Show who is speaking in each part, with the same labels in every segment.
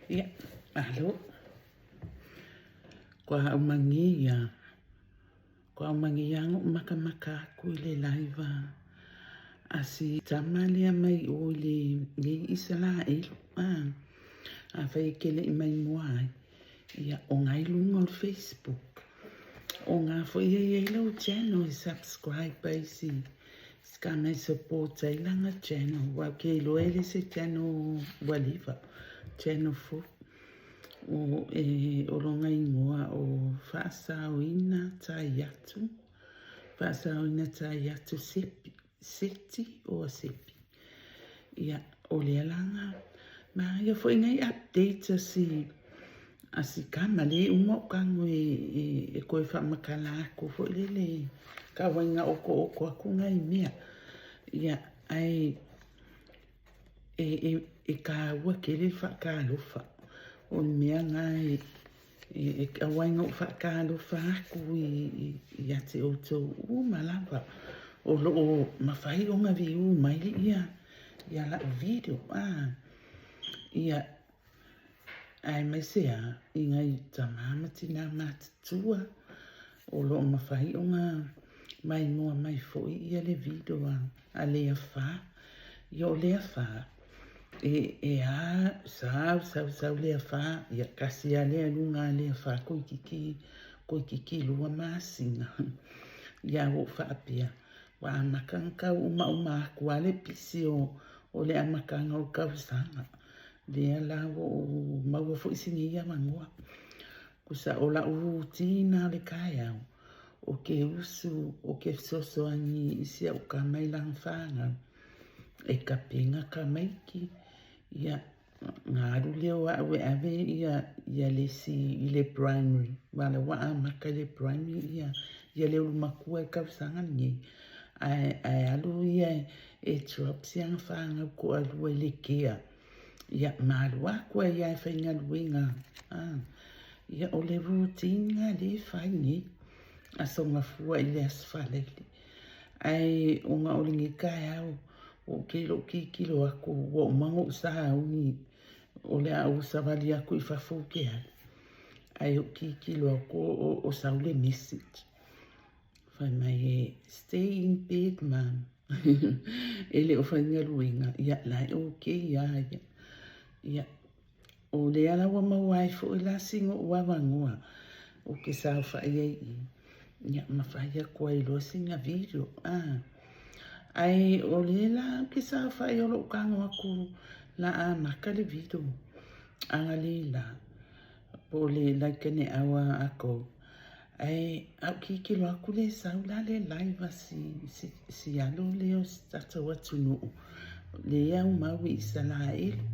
Speaker 1: Ia, malo. Kua aumagia, kua aumagia ngo'u makamaka aku i le laiva a si tama lea mai o i le nei Isalaelu. Ah, afai e ke le'i mai mua ai, ia, o ngai luga o le Facebook. O ngā foi e i ai lau channel e subscribe ai si si ka mai support ai langa channel. Ua ke iloa e le se channel ua leva, channel fou. O e o longa ingoa o Faasaoina Tai Atu, Faasaoina Tai Atu Sepi, Seti o Sepi. Ia, o lea langa, manaia foi ngai update a si a si kama le uma o kago e, e, e koe faamakala aku foi lele ka waiga oko oko aku ngai mea. Ia, ae e, e, e kāua kele le whaakalofa. O le mea ngā e, e, e auainga o whaakalofa aku i, i, i ate outou uma lava. O loo mawhai o ngā viu mai ia, ia lau video. Ah, ia, Aemaise a i ngai tamā ma tinā matutua o loo mawhai o ngā maimoa mai foi ia le video a a Lea Fa. Ia o Lea Fa e e a sau sau sau Lea Fa ia kasi a lea lunga a Lea Fa koikiki koikiki lua masina. Ia ua ou faapea ua amata ona tau umauma aku a le pisi o o le amataga o le tausaga. Lea la ua ou maua foi si nei avanoa. Kusa o la'u rutina o le taeao, o ke usu, o ke fesoasoani i si a'u tama i lana fanau, e kapena tamaiti, ia, na alu lea o a'u e ave ia, ia le isi i le primary, aua o lea ua amata i le primary ia, ia le ulumatua i le tausaga lenei, ae, ae alu ia e drop si ana fanau toalua i le care. Ia, ma alu aku ai lava e faigaluega. Ah, ia, o le routine lena lea e fai nei, Aso Gafua i le Aso Faraile. Ae ona o lenei taeao, ua ou kei lou tilotilo aku, ua uma ona ou sauni, o le a ou savali aku i fafo ou te alu. Ae ou tilotilo aku o sau le message. Fai mai e, stay in bed, mum. E le o faigaluega, ia, la e okay lava ia. Ia, o lea la ua maua ai foi la sina ou avanoa ou te saofai ai i i, ia, ma fai atu ai loa sina video. Ah. Ae o lea la ou te saofai o lou tago aku la amata le video. Agalelei la, po o le like an hour ago. Ae a ou tilotilo aku lea e sau la le live a si, si, si alo lea o si tatou atunuu, lea e aumau i Isalaelu.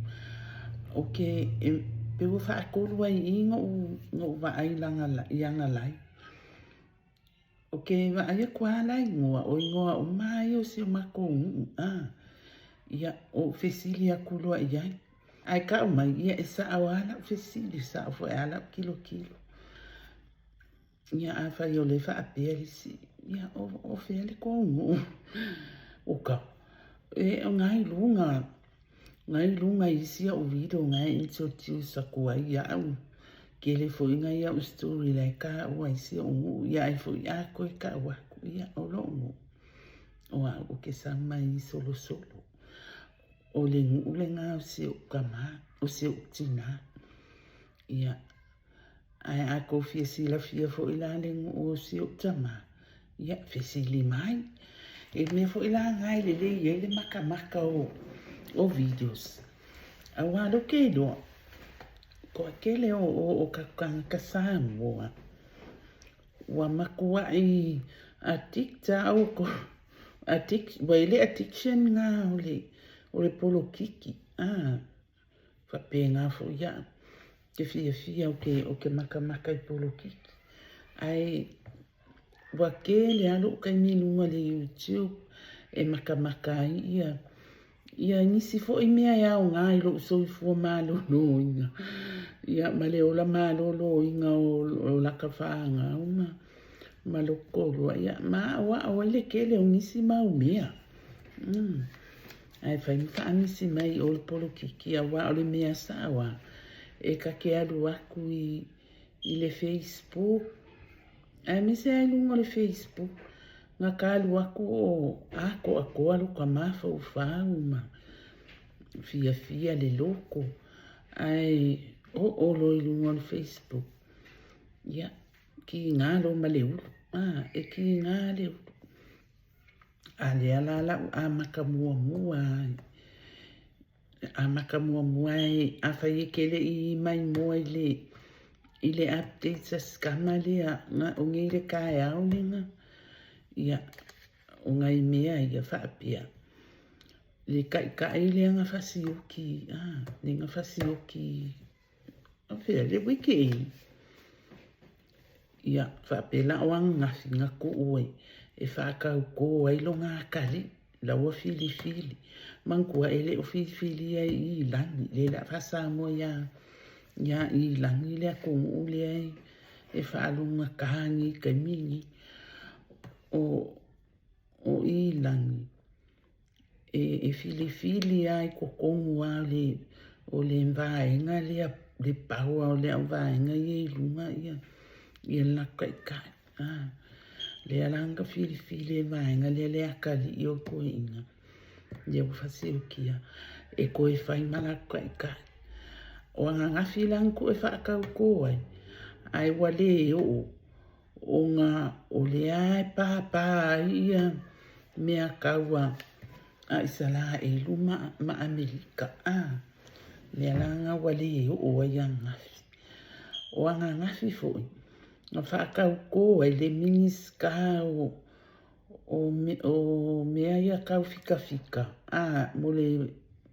Speaker 1: O ke, e, pe ua faatolu ai i i noʻu, noʻu vaai lana, i ana live. O ke vaai aku lava la ingoa, o ingoa uma lava ia o si o makou nuu, ah. Ia, ou fesili aku loa i ai. Ae kau mai, ia e sao lava lau fesili, sao foi lava lau tilotilo. Ia afai o lea e faapea le isi, ia o, o fea le kou nuu? O ka, e o ngai luga, ngai luga i isi au video ngai introduce aku ai ia'u. Kele foi ngai au story la e taua ai si o'u nuu, ia ai foi a koe kau aku, ia o lo'u nuu. O a'u o ke sau mai i Solosolo. O le nuu lena o si o'u tama, o si o'u tina. Ia, ae a kou fia silafia foi la le nuu o si o'u tama, ia, fesili mai. E mea foi la na e lelei ai le makamaka o, o videos. Auā lea ou te iloa, toatele o, o, o tatou tagata Samoa, ua matuai addict a outou, addict, ua i le addiction na o le, o le polokiki, ah, faapena foi iaʻu, ke fiafia ou te, ou te makamaka i polokiki. Ae ua kele lava loʻu taimi i luga o le YouTube e makamaka ai ia Ia, nisi foi mea e aoga i lou soifua maloloina, ia, ma le ola maloloina o laka fanau ma, ma lou toalua, ia, ma aoao ai le tele o nisi mau mea. Ae fai ma faagisi mai i o le polokiki, aua o le mea sao lava, E ta te alu atu i le Facebook, aemaise lava i luga o le Facebook, na ta alu atu o atoatoa lota mafaufau ma fiafia le loto, ae oo loa i luga o le Facebook, ia, kiga loa ma le ulu, e kiga le ulu. A lea la lau amata muamua ai, amata muamua ai, afai e te le i maimoa i le updates a si tama lea, o nei le taeao lena, ia, o nai mea ia faapea, le taitai lea na fasioti, lea na fasioti, o fea, le weekend? Ia, faapea la o ananafi na tuu e, e faatautō ai lona atalii, la ua filifili. Manatua e le o filifilia e Ilani, lea o le a faa-Samoa ia, ia Ilani le atunuu lea e, e faalogogata nei i taimi nei. O, o Ilani, e, e filifili lava i totonu lava o le, o le vaega lea, le power o le au vaega ia i luga ia, ia le latou taitai. A, lea la na filifili e le vaega lea le atalii o le toeaina, lea ua fasiukia, e toe fai ma latou taitai. O ananafi la na tuu e faatautō ai, ae ua le oo, ona o lea e pāpā ai ia mea tau a Isaraelu ma Amerika, a, lea la na ua le oo ai ananafi. O ananafi foi, na faatautō ai le Minisita o o mea ia tau fikafika, a, mo le,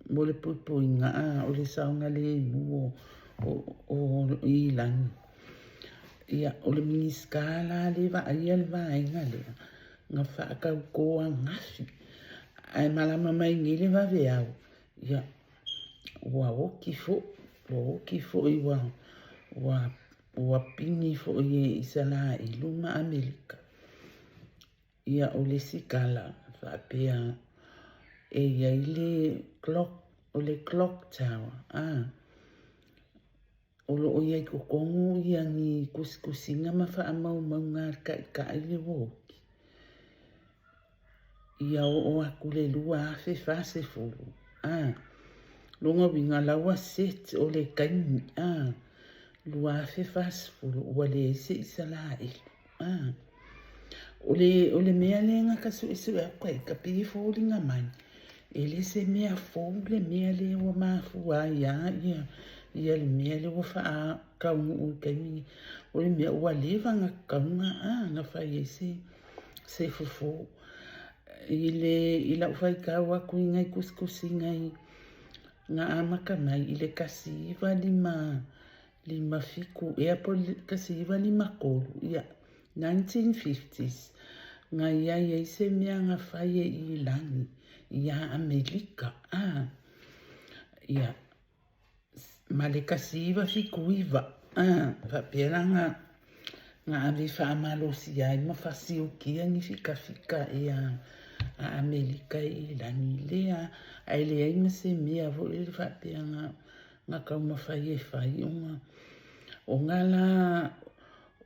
Speaker 1: mo le puipuiga, a, o le saogalemu o, o, o ilagi. Ia, o le Minisita la lea e vaaia le vaega lea, na faatautō ananafi. Ae malama mai nei le vaveao, ia, ua oti foi, ua oti foi, ua, ua, ua pini foi e Isaraelu ma Amerika. Ia, o le isi tala faapea e i ai le clock, o le clock tower, a, o lo o i ai totonu ia ni tusitusiga ma faamaumauga a le taitai le ua oti. Ia oo atu le 2040, a, lona uiga la ua set o le taimi, a, 2040 ua leai se Isaraelu. A, o le, o le mea lea na ka suesue aku ai, ka pei e foliga mai, e le se mea fou le mea lea ua mafua ai a ia, ia le mea lea ua faataunuu i taimi nei. O le mea ua leva na tatau a, na fai ai se, se fofo. I le, i lau faitau atu i nai tusitusiga i, na amata mai i le 19 57 ea po o le 1953, ia, 1950s, na i ai ai se mea na fai e Ilani iā Amelika, a, ia, ma le 1979, a, faapea la na, na ave faamalosia ai ma fasiukia ni fikafika ea a Amelika e Ilani lea, ae leai ma se mea foi lele faapea na, na taumafai e fai ona ona la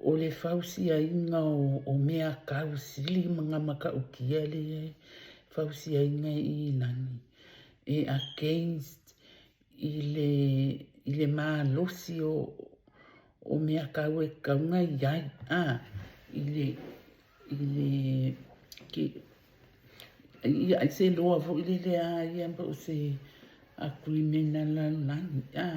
Speaker 1: o le fausiaina o mea tau sili ma na matautia lea e fausiaina i lagi e against i le i le malosi o mea tau e tatau ona i ai a i le i le ke ia ai se loa foi lele a ia po o se agreement a le lalolagi a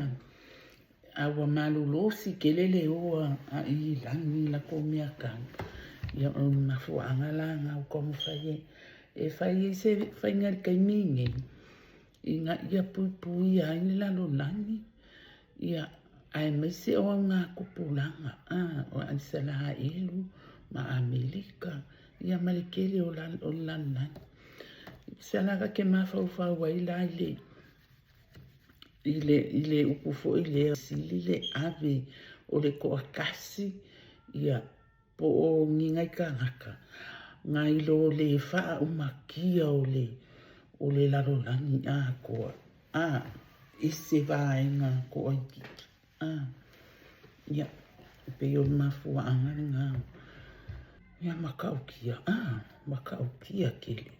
Speaker 1: a ua malolosi tele le o a i lagi i latou mea tau ia o le mafuaaga la na ua taumafai e e fai ai se faiga i le taimi lenei ina ia puipuia ai le lalolagi ia aemaise o augatupulaga a o Aiseraelu ma Amerika ia ma le tele o le lalolagi. Sala ka ke mafaufau ai la i le i le i le upu foi lea sili le ave o le toatasi ia po o ni nai kānaka nai lo le faaumakia o le o le lalolagi atoa a i se vaega toaitiiti. A, ia, e pei o le mafuaaga lena. Ia matautia, a, matautia tele.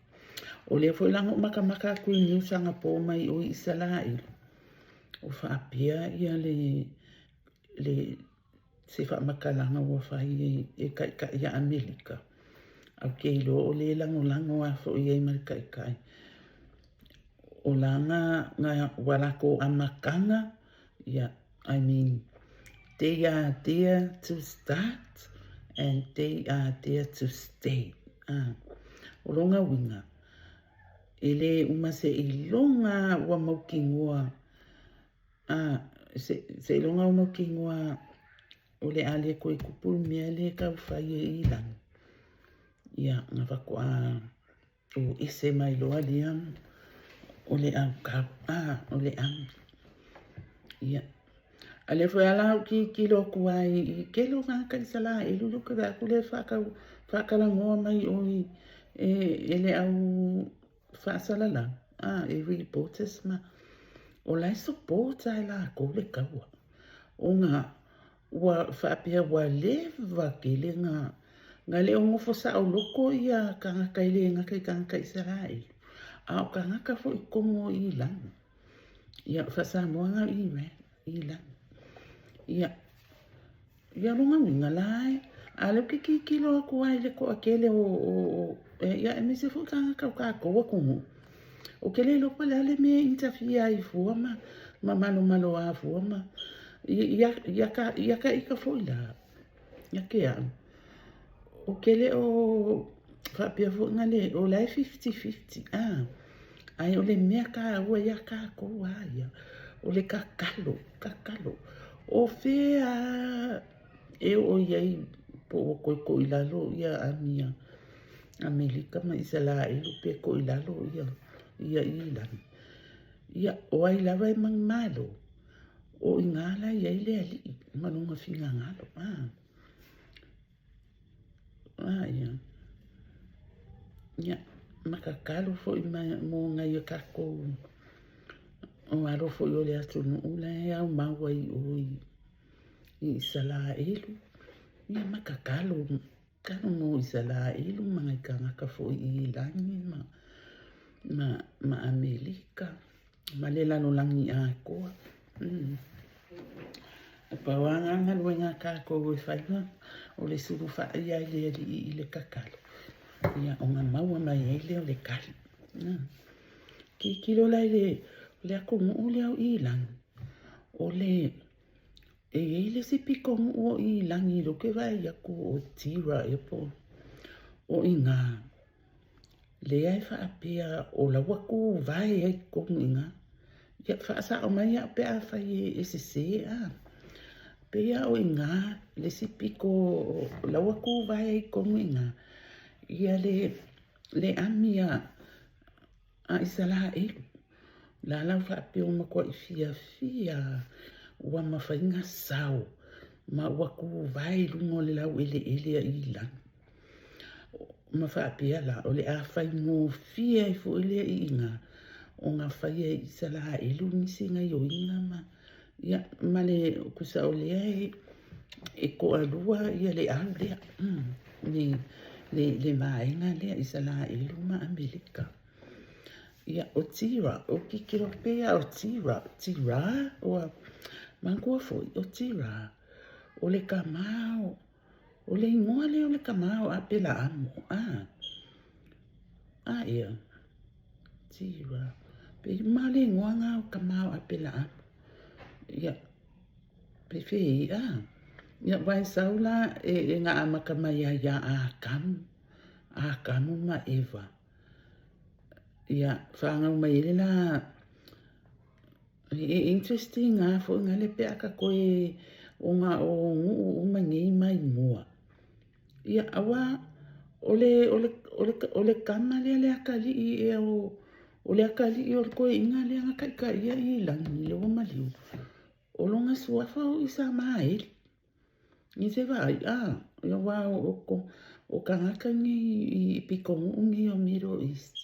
Speaker 1: O lea foi la na ou matamata atu i news anapo mai o i Isaraelu, o faapea ia le, le, se faamatalaga ua fai e taitai a Amerika. Ae ou te iloa o lea e lagolago lava foi i ai ma le taitai. O la na, na ua latou amataga, ia, I mean, they are there to start and they are there to stay. Ah, o lona uiga, e le uma seiloga ua mautinoa, ah, se, seiloga ua mautinoa o le a le toe tupu le mea lea e tau fai e Ilani. Ia, na faatoa o ese mai loa lea o le aukau, a, o le ami. Ia, a lea foi ala au tilotilo atu ai i tele o tagata Isaraelu lea ou te vaai atu lea e faatau, faatalanoa mai o i e, e le au faasalalau, a, e reporters ma, o la e support lava e latou le taua. Ona Ua faapea ua leva tele na na le o nofo saoloto ia tagata e le gata i tagata Isaraelu, a o tagata foi i totonu o Ilani. Ia, faa-Samoa na o Iran, Ilani. Ia, ia lona uiga la e, a lea ou te tilotilo atu ai i le toatele o, o, o, ia, aemaise foi tagata o tatou atunuu, Ou te le iloa po o le a le mea e interfere ai fua ma, ma malomaloa fua ma, ia, ia, ta, ia ta ita foi la, ia te au. Ou te le o faapea foi na le, o la e 50-50, ah. Ae o le mea taua ia tatou a ia, o le tatalo, tatalo. O fea e oo i ai po ua toe toilalo ia amia Amerika ma Isaraelu pe toilalo ia ia Ilani. Ia, o ai lava e manumalo, o i ina la e i ai le Alii ma lona finagalo. Ah. Ah, ia. Ia, ma tatalo foi ma, mo nai o tatou o alo foi o le atunuu la e aumau ai o i i Isaraelu, ia ma tatalo, tatalo mo Isaraelu ma nai tagata foi i Ilani ma, ma, ma Amerika, ma le lalolagi atoa. Mm. E pau lava ngā galuega a tātou e whai ma, o le suluwhai ai le alii i le tatalo. Ia, o ngā maua mai ai lea o le tali. Mm. Tilotilo la i le, o le atunuu lea o Ilani, o le, E i ai le isi pitonuu o Ilani lea ou te vaai atu o Tira ea po o i ina lea e faapea o la ua tuvae ai i totonu i ina. Ia faasao mai au pe afai e sese a. Pei lava o i ina le isi pito o la ua tuvae ai i totonu i ina ia le ami a A Isaraelu, la lau faapea ua matuai fiafia ua mafai na sao ma ua tuvae i luga o le laueleele a Ilani. Ma faapea la, o le a faigofie ai foi lea iiga ona fai e Isaraelu nisi gaioiga ma, ia, ma le tusa o lea e, e toalua ia le au lea, le, le, le vaega lea Isaraelu ma Amerika. Ia, o Tira, o kikilo pea o Tira, Tira, ua manatua foi, o Tira, o le tama o, o le igoa lea o le tama o Apelaamo, a, a ia, Tira, pei ma le igoa na o tama o Apelaamo, ia, pei fei, a, ia, ua e sau la e, e na amata mai ai ia Atamu, Atamu ma Eva. Ia, whāngau mai e le la, e interesting ngā foi ngā le pea ka koe o ngā o nguu uma nei mai mua. Ia, awa, o le, o le, o le, o le kama lea le akalii ea o, o le akalii o le koe inga lea nga kaika ia i langi le ua maliu. O longa suafa o Isamaeli. I se vaai, a, ia wā o, o, o kangaka nei i pikonu'u nei o Middle East,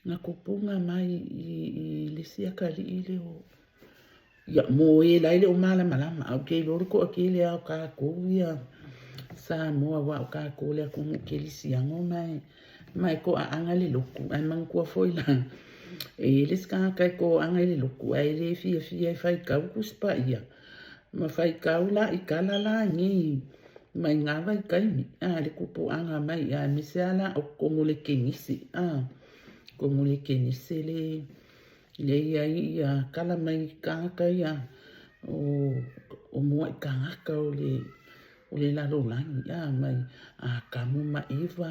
Speaker 1: nga kupunga mai i, i le isi akalii lea o, Ia, mo e la e le o malamalama, ae ou te iloa le toatele lava o tatou ia Samoa aua o tatou le atunuu kerisiano ma e ma e toaaga le lotu. Ae manatua foi la, e i ai le isi tagata e toaaga i le lotu ae le fiafia e faitau Tusi Paia ma faitau la i tala la nei mai na vaitaimi, a, le tupuaga mai, aemaise lava la o totonu o le Kenise, a, totonu o le Kenise le Lea e i ai ia tala mai tagata ia o muai tagata o le lalolagi a mai Atamu ma Iva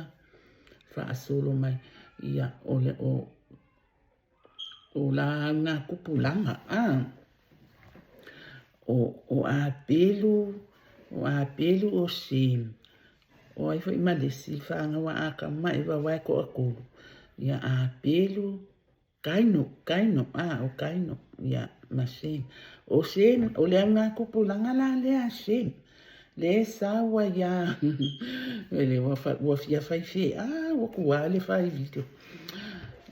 Speaker 1: faasolo mai ia o le o o la ngā tupulaga a o Apelu o Apelu o Shem o ai foi ma le isi fanau a Atamu ma Iva aua e toatolu ia Apelu Kaino, Kaino, a, o Kaino, ia, ma Shem. O Shem, o le auga tupulaga la lea a Shem, le e sau ai ia, ele ua, fa, ua fia fai fe, a, ua kua le fai video.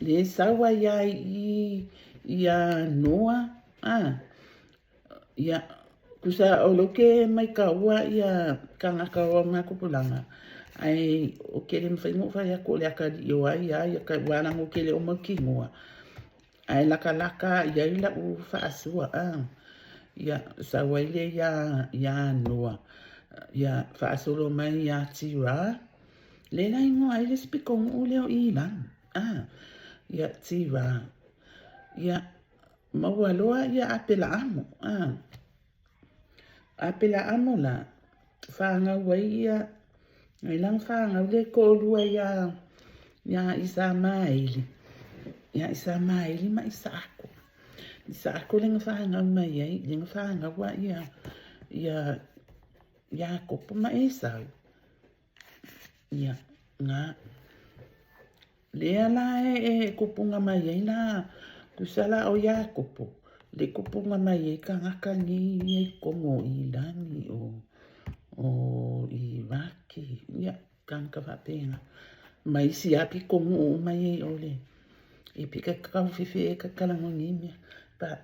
Speaker 1: Le e sau ai ia i, ia Noa, a, Ia, tusa o lou ke maitaua ia tagata o auga tupulaga, ae ou te le mafai ona ou fai atu o le atalii o ai a ia aua leaga ou te le o mautinoa, ae latalata i ai lau faasua a. Ia, sau ai lea ia, ia Noa, ia faasolo mai ia Tira, lea la e igoa ai le isi pitonuu lea o Ilani, a, ia Tira, ia, Maua loa ia Apelaamo, a. Apelaamo la, fanau ai ia, ai la fanau le toalua ia, ia Isamaeli, ia Isamaeli ma Isaako. Isaako le na fanau mai ai, le na fanau a ia, ia Iakopo ma Esau. Ia, na. Lea la e kupunga mai ai la, tusa la o Iakopo, le kupunga mai ai tagata nei ia i totonu o Irani, o Iraki, ia, tagata faapena. Ma isi lava pitonuu uma ia i o le, e pei e tau fefe ea ta talanoa i nei mea. But,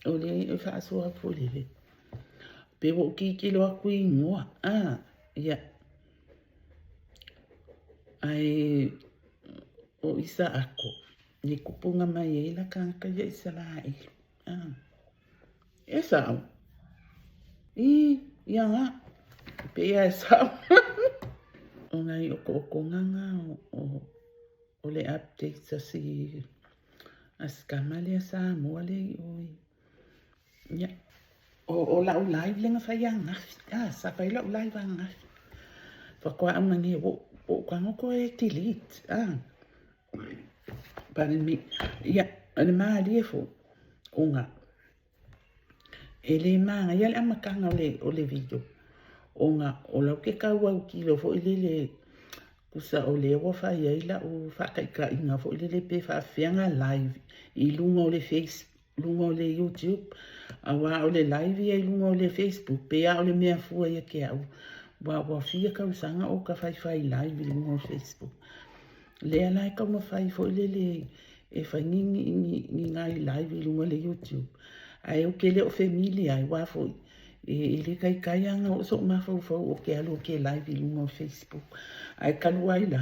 Speaker 1: o le e faasoa atu foi lele, pei ua ou tilotilo atu i igoa, a, ia, Ae o Isaako, i kupunga mai ai la tagata ia Isaraelu. Ah. E sao. I, ia nga. Pe ia e sao. O ngai okookoga nga o, o le updates a si, a si tama lea Samoa lea i o i. Ia. O, o lau live lea na fai ananafi. Ah, sa fai lau live ananafi. Faatoa au mani ua ou tago toe delete. Ah. Pardon me. Ia, o le malie foi, ona e le manaia le amataga o le, o le video, ona o lau ke tau autilo foi lele Tusa o lea ua fai ai lau faataitaiga foi lele pe faafefea na live i luga o le face, luga o le YouTube, aua o le live ia i luga o le Facebook pei lava o le mea fua ia te au, aua ua fia tausaga o ta faifai live i luga o le Facebook. Lea la e taumafai foi lele e fai ni, ni, ni, ni nai live i luga o le YouTube, ae ou te le o familiar ai, aua foi E le taitai lava ona oo sou mafaufau ou te alu ou te live i luga o Facebook. Ae talu ai la,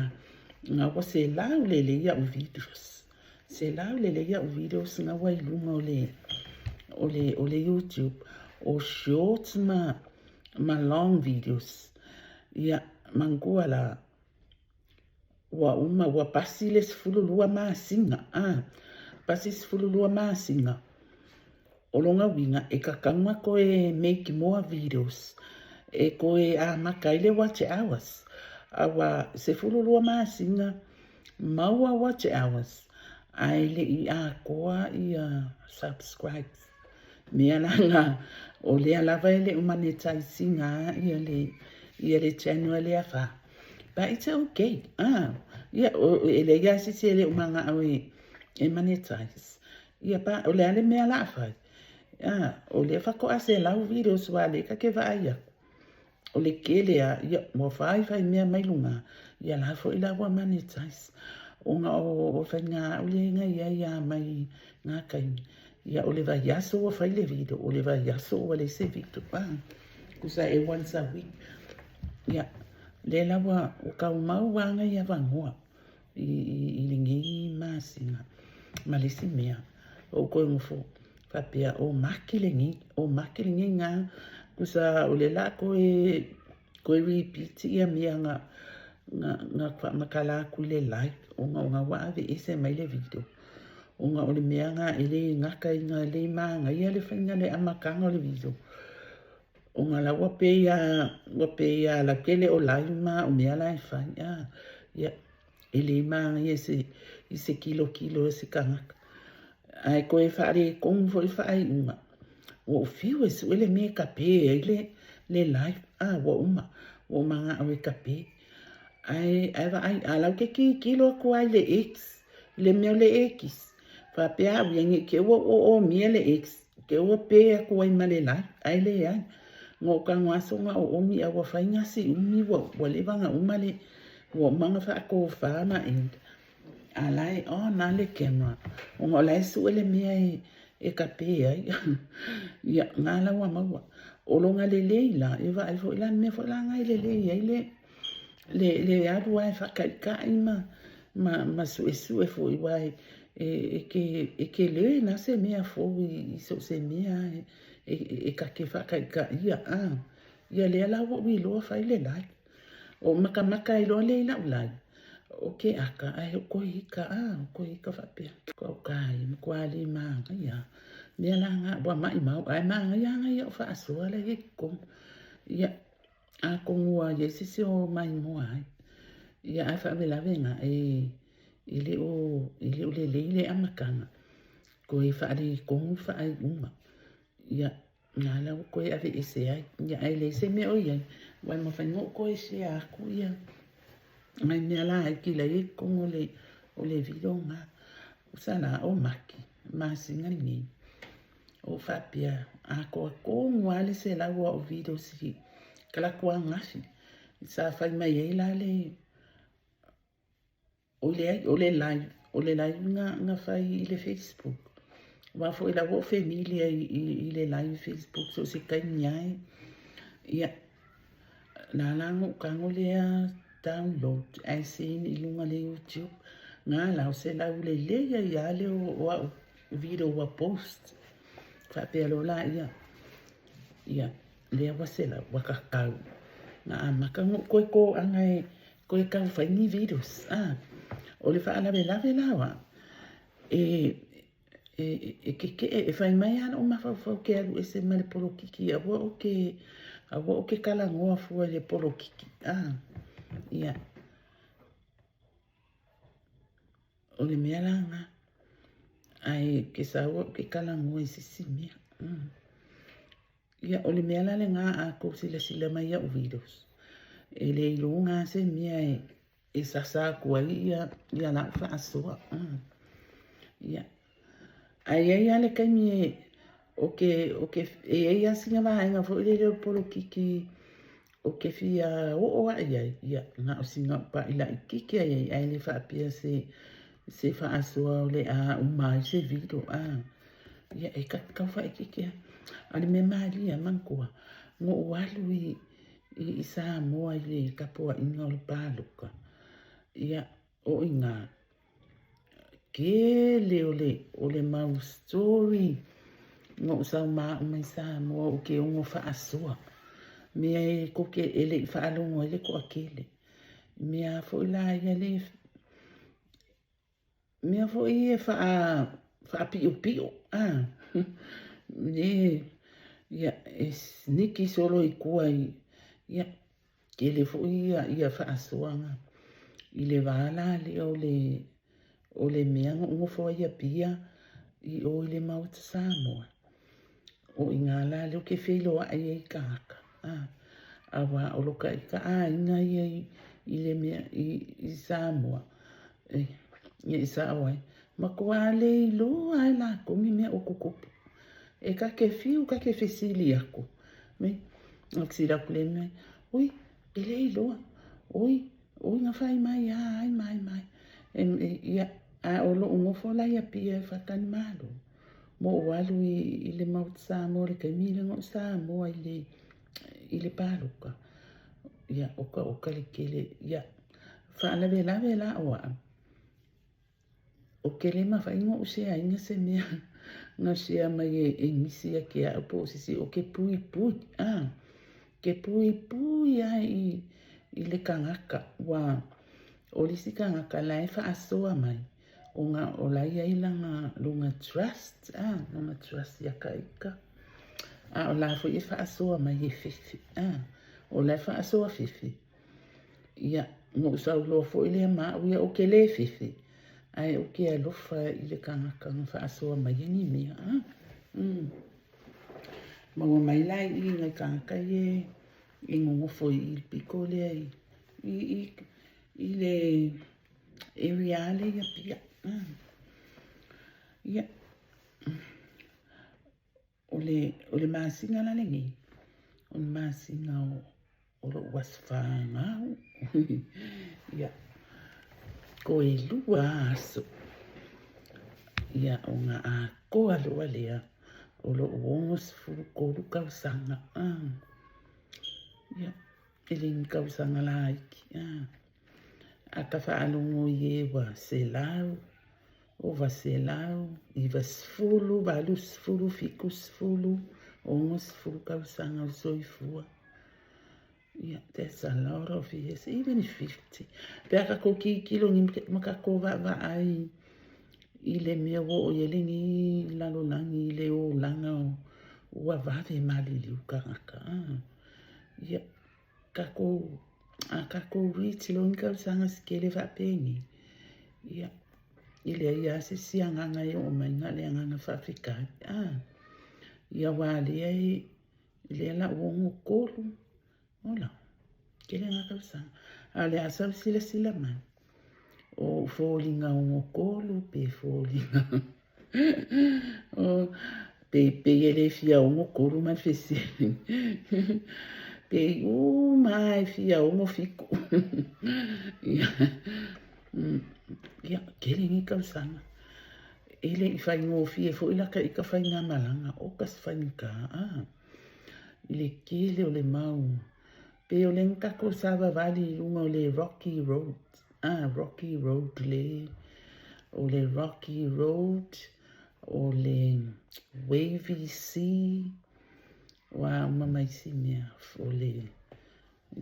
Speaker 1: na ua selau lelei au videos. Selau lelei au videos na ua i luga o le, o le, o le YouTube. O shorts ma, ma long videos. Ia, manatua la, ua uma, ua pasi le 12 masina, a, pasi 12 masina. O lona uiga, e tatau ona toe make more videos e toe amata ai le watch hours. Aua 12 masina maua watch hours ae le i atoa ia subscribes. Mea la na, o lea lava e le o monetize ina ia le, ia le channel lea fa. But it's okay. Ah, ia, e leai lava se isi e le o mana'o e monetize. Ia pa, o le a le mea la a fai? Ah, o lea faatoa 100 videos aua lea ta te vaai atu. O le tele a, ia, ua fai fai mea mai luga, ia la foi la ua monetize. Ona o faiga au lea na i ai a mai ngā taimi. Ia, o le vaiaso ua fai le video, o le vaiaso ua leai se video. Ah, tusa e once a week. Ia, lea la ua tau mau lava nai avanoa i lenei masina. Ma le isi mea, ua ou toe nofo faapea o Maki lenei, o Maki lenei na, tusa o lea o le a toe toe repeat ia mea na na faamatala atu i le live ona o na ua aveese mai le video ona o le mea na e le gata ina le manaia le faiga le amataga o le video ona la ua pei a ua pei a lautele o live ma o mea la e fai a ia e le manaia se i se tilotilo a se tagata ae toe faaletonu foi le faaiuga. Ua ou fiu e sue le mea e tape ai le, le live, a ua uma, ua ou manao e tape. Ae, ae vaai, a la ou te tilotilo atu lava i le X, i le mea o le X, faapea au ia ne i te i ua ou oomia le X, te i ua pe atu ai ma le live, ae leai. Na ou tago aso na oomi a ua fai gasi umi ua, ua leva ona uma le, ua uma ona faatofa ma end. A la e on lava le camera, ona o la e sue le mea e, e tape ai. Ia, na la ua maua. O lona lelei la, e vaai foi la, le mea foi la na e lelei ai le, le, le alu lava e faataitai ma, ma, ma suesue foi, aua e, e, e, ke, e tele la se mea fou i, i so o se mea e, e, e ta te faataitaia. Ah, ia lea la ua ou iloa fai le live. Ou makamaka ai loa lea i lau live, o ke aka ae o koe ika, a o koe ika faapea. Ko au kai, matua le manaia. Mea la nga, ua maʻimau, ae manaia lava nai au faasoa la i ai i totonu. Ia, atonu ua i ai se isi o maimoa ai. Ia, ae faalavelave na, e, e le o, e le o lelei le amataga, toe faaletonu le faaiuga. Ia, Na la ua toe aveese ai. Ia ae leai se mea o i ai, ua e mafai ona ou toe share atu ia nai mea laiti la e i ai i totonu o le, o le video na. Usa la, o Maki, masina lenei, o faapea, atoa tonu lava le 100 o au videos i talaatu ananafi, sa fai mai ai la le, Oi leai, o le live, o le live na, na fai i le Facebook. Aua foi la ua ou familia i, i, i le live Facebook so o se taimi lava e. Ia, la la na ou tago lea download ae send i luga le YouTube. Na la o se laulelei ai lava lea o, o au video ua post. Faapea loa laia, ia, lea ua 100, ua tatau. Na amata ona ou toe toaga e Koe tau fai ni videos a. O le faalavelave la o au, e, e, e kekeʻe, e fai mai lava lou mafaufau ke alu ese ma le polokiki, aua ou te, aua ou te talanoa fua i le polokiki, a. Ia, o le mea la lena, ae ke sau au ke talanoa i se isi mea. Ia, o le mea la lena a tou silasila mai i au videos, e le iloga lava se mea e, e sasa atu ai ia, ia lau faasoa. Ia, ae i ai lava le taimi e, o ke, o ke, e i ai lava sina vaega foi lele o le polokiki ou te fia oo ae i ai, ia, na o sina upu laitiiti lava i ai, ae le faapea se, se faasoa o le a uma ai se video. A, ia, e tau faaitiiti lava. A o le mea malie lava manatua, na ou alu i, i, i Samoa i le tapuaiga o le palota, ia, o i ina, tele o le, o le mau story na ou sau ma au mai Samoa ou te ono faasoa mea e tou te e le i faalogo ai le toatele. Mea foi la ia le mea foi ia faa faapiopio a e ia e sniki solo i tua i ia tele foi ia ia faasoaga i le va la lea o le o le mea na ou nofo ai i Apia i o i le Maota Samoa. O i ina la lea ou te feiloai ai i tagata, a, aua o lo ka ita aiga ia i, i le mea i, i Samoa, e, ia i sao ai. Matua le iloa ai lakou ni mea o tutupu. E ta te fiu, ta te fesili aku. Me, o fesili aku le mea, ui, e le iloa, ui, ui na fai mai a, ai mai mai. E, e, ia, a o lou nofo la i Apia e whakani malo. Ma ou alu i le Maota Samoa i le taimi lea na ou Samoa i le palota. Ia, oka oka le tele. Ia, faalavelave la o au. Ou te le mafai ona ou share ina se mea na share mai e nisi ia te au po o se isi, ou te puipui, a, te puipui lava i le tagata, ua o le isi tagata la e faasoa mai, ona o la e i ai lana, lona trust, a, lona trust ia ta ita, a o la foi e faasoa mai e fefe, a, o la e faasoa fefe. Ia, na ou sau loa foi lea ma au ia, ou te le fefe, ae ou te alofa i le tagata na faasoa mai ai ni mea. A? Mm. Maua mai la i i nai tagata ia e nonofo i le pito lea i le area lea i Apia. Ah. Ia, O le masina la lenei, o le masina o lou aso fanau. Ia, toe 2 aso. Ia, ona atoa loa lea o lou 63 tausaga. Ah. Ia, e le ni tausaga laiti. Ah. A ka faalogo i e ua 100, ova 190, 80, 70, 60 tausaga o le soifua. Ia, that's a lot of years, even 50. Pe a tatou tilotilo ni ma tatou vaavaai i le mea ua oo i ai lenei lalolagi i le olaga ua vave maliliu tagata. Ah. Ia, tatou, a tatou reach loa ni tausaga se tele faapenei, ia, e leai lava se isi agaga e oo mai na o le agaga faafetai. Ah, ia aua lea e, lea la ua 63, ola, tele na tausaga. A o le a sau silasila mai, o foliga 63 pe foliga o, pei e le fia 63 ma le fesili. Pei uma lava e fia 67. Ia, ia, tele nei tausaga. E le i faigofie foi la ta ita faigamalaga, oka se faigata, a. I le tele o le mau, pei o lea na tatou savavali i luga o le Rocky Road, a, Rocky Road le, o le Rocky Road, o le Wavy Sea, o a uma ma isi mea, o le i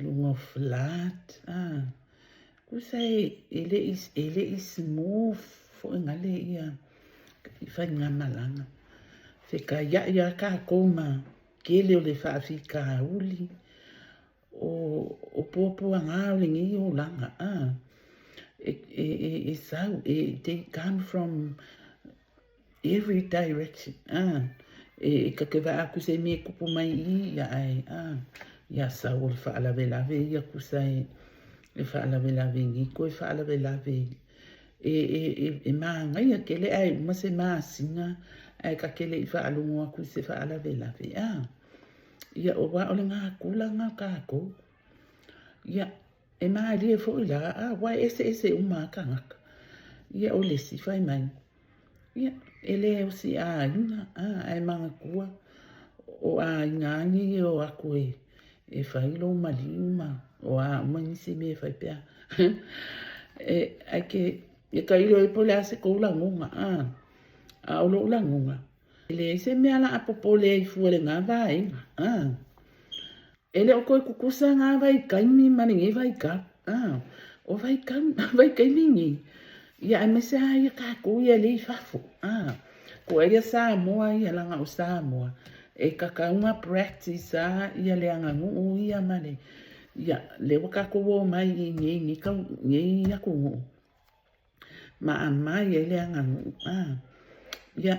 Speaker 1: luga o flood, a, tusa e le i smooth foi gale ia i faigamalaga. Fekaiai lava tatou ma tele o le faafitauli, o puapuaga o lenei olaga, a, e sau, they come from every direction, a, e ta te vaai atu i se mea e tupu mai i i, ia ae, a, ia sau o le faalavelave ia tusa e faalavelave i nei toe faalavelave e manaia tele ae uma se masina ae ta te le i faalogo atu i se faalavelave, a. Ia, aua o le natura lena o tatou. Ia, e malie foi la, a, aua e eseese uma lava tagata. Ia, o le isi fai mai, ia, e le osi aiga, a, ae manatua, o aiga lava nei e o atu e fai lou maliu ma o a uma nisi mea e fai pe a. E, ae ke, e tailo ai po o le a se tou lagona, a, a o lou lagona, E leai se mea la a popole ai fua i lena vaega. A. E le o toe tutusa na vaitaimi ma lenei vaitau. A. O vaitau, vaitaimi nei, ia aemaise lava ia tatou ia lea i fafo. A. Ko ia Samoa ia leaga o Samoa, e tatau ona practice lava ia le aganuu ia ma le, ia, lea ua tatou omai i inei i nei tau, nei atunuu, ma aumai ai le aganuu. A, ia,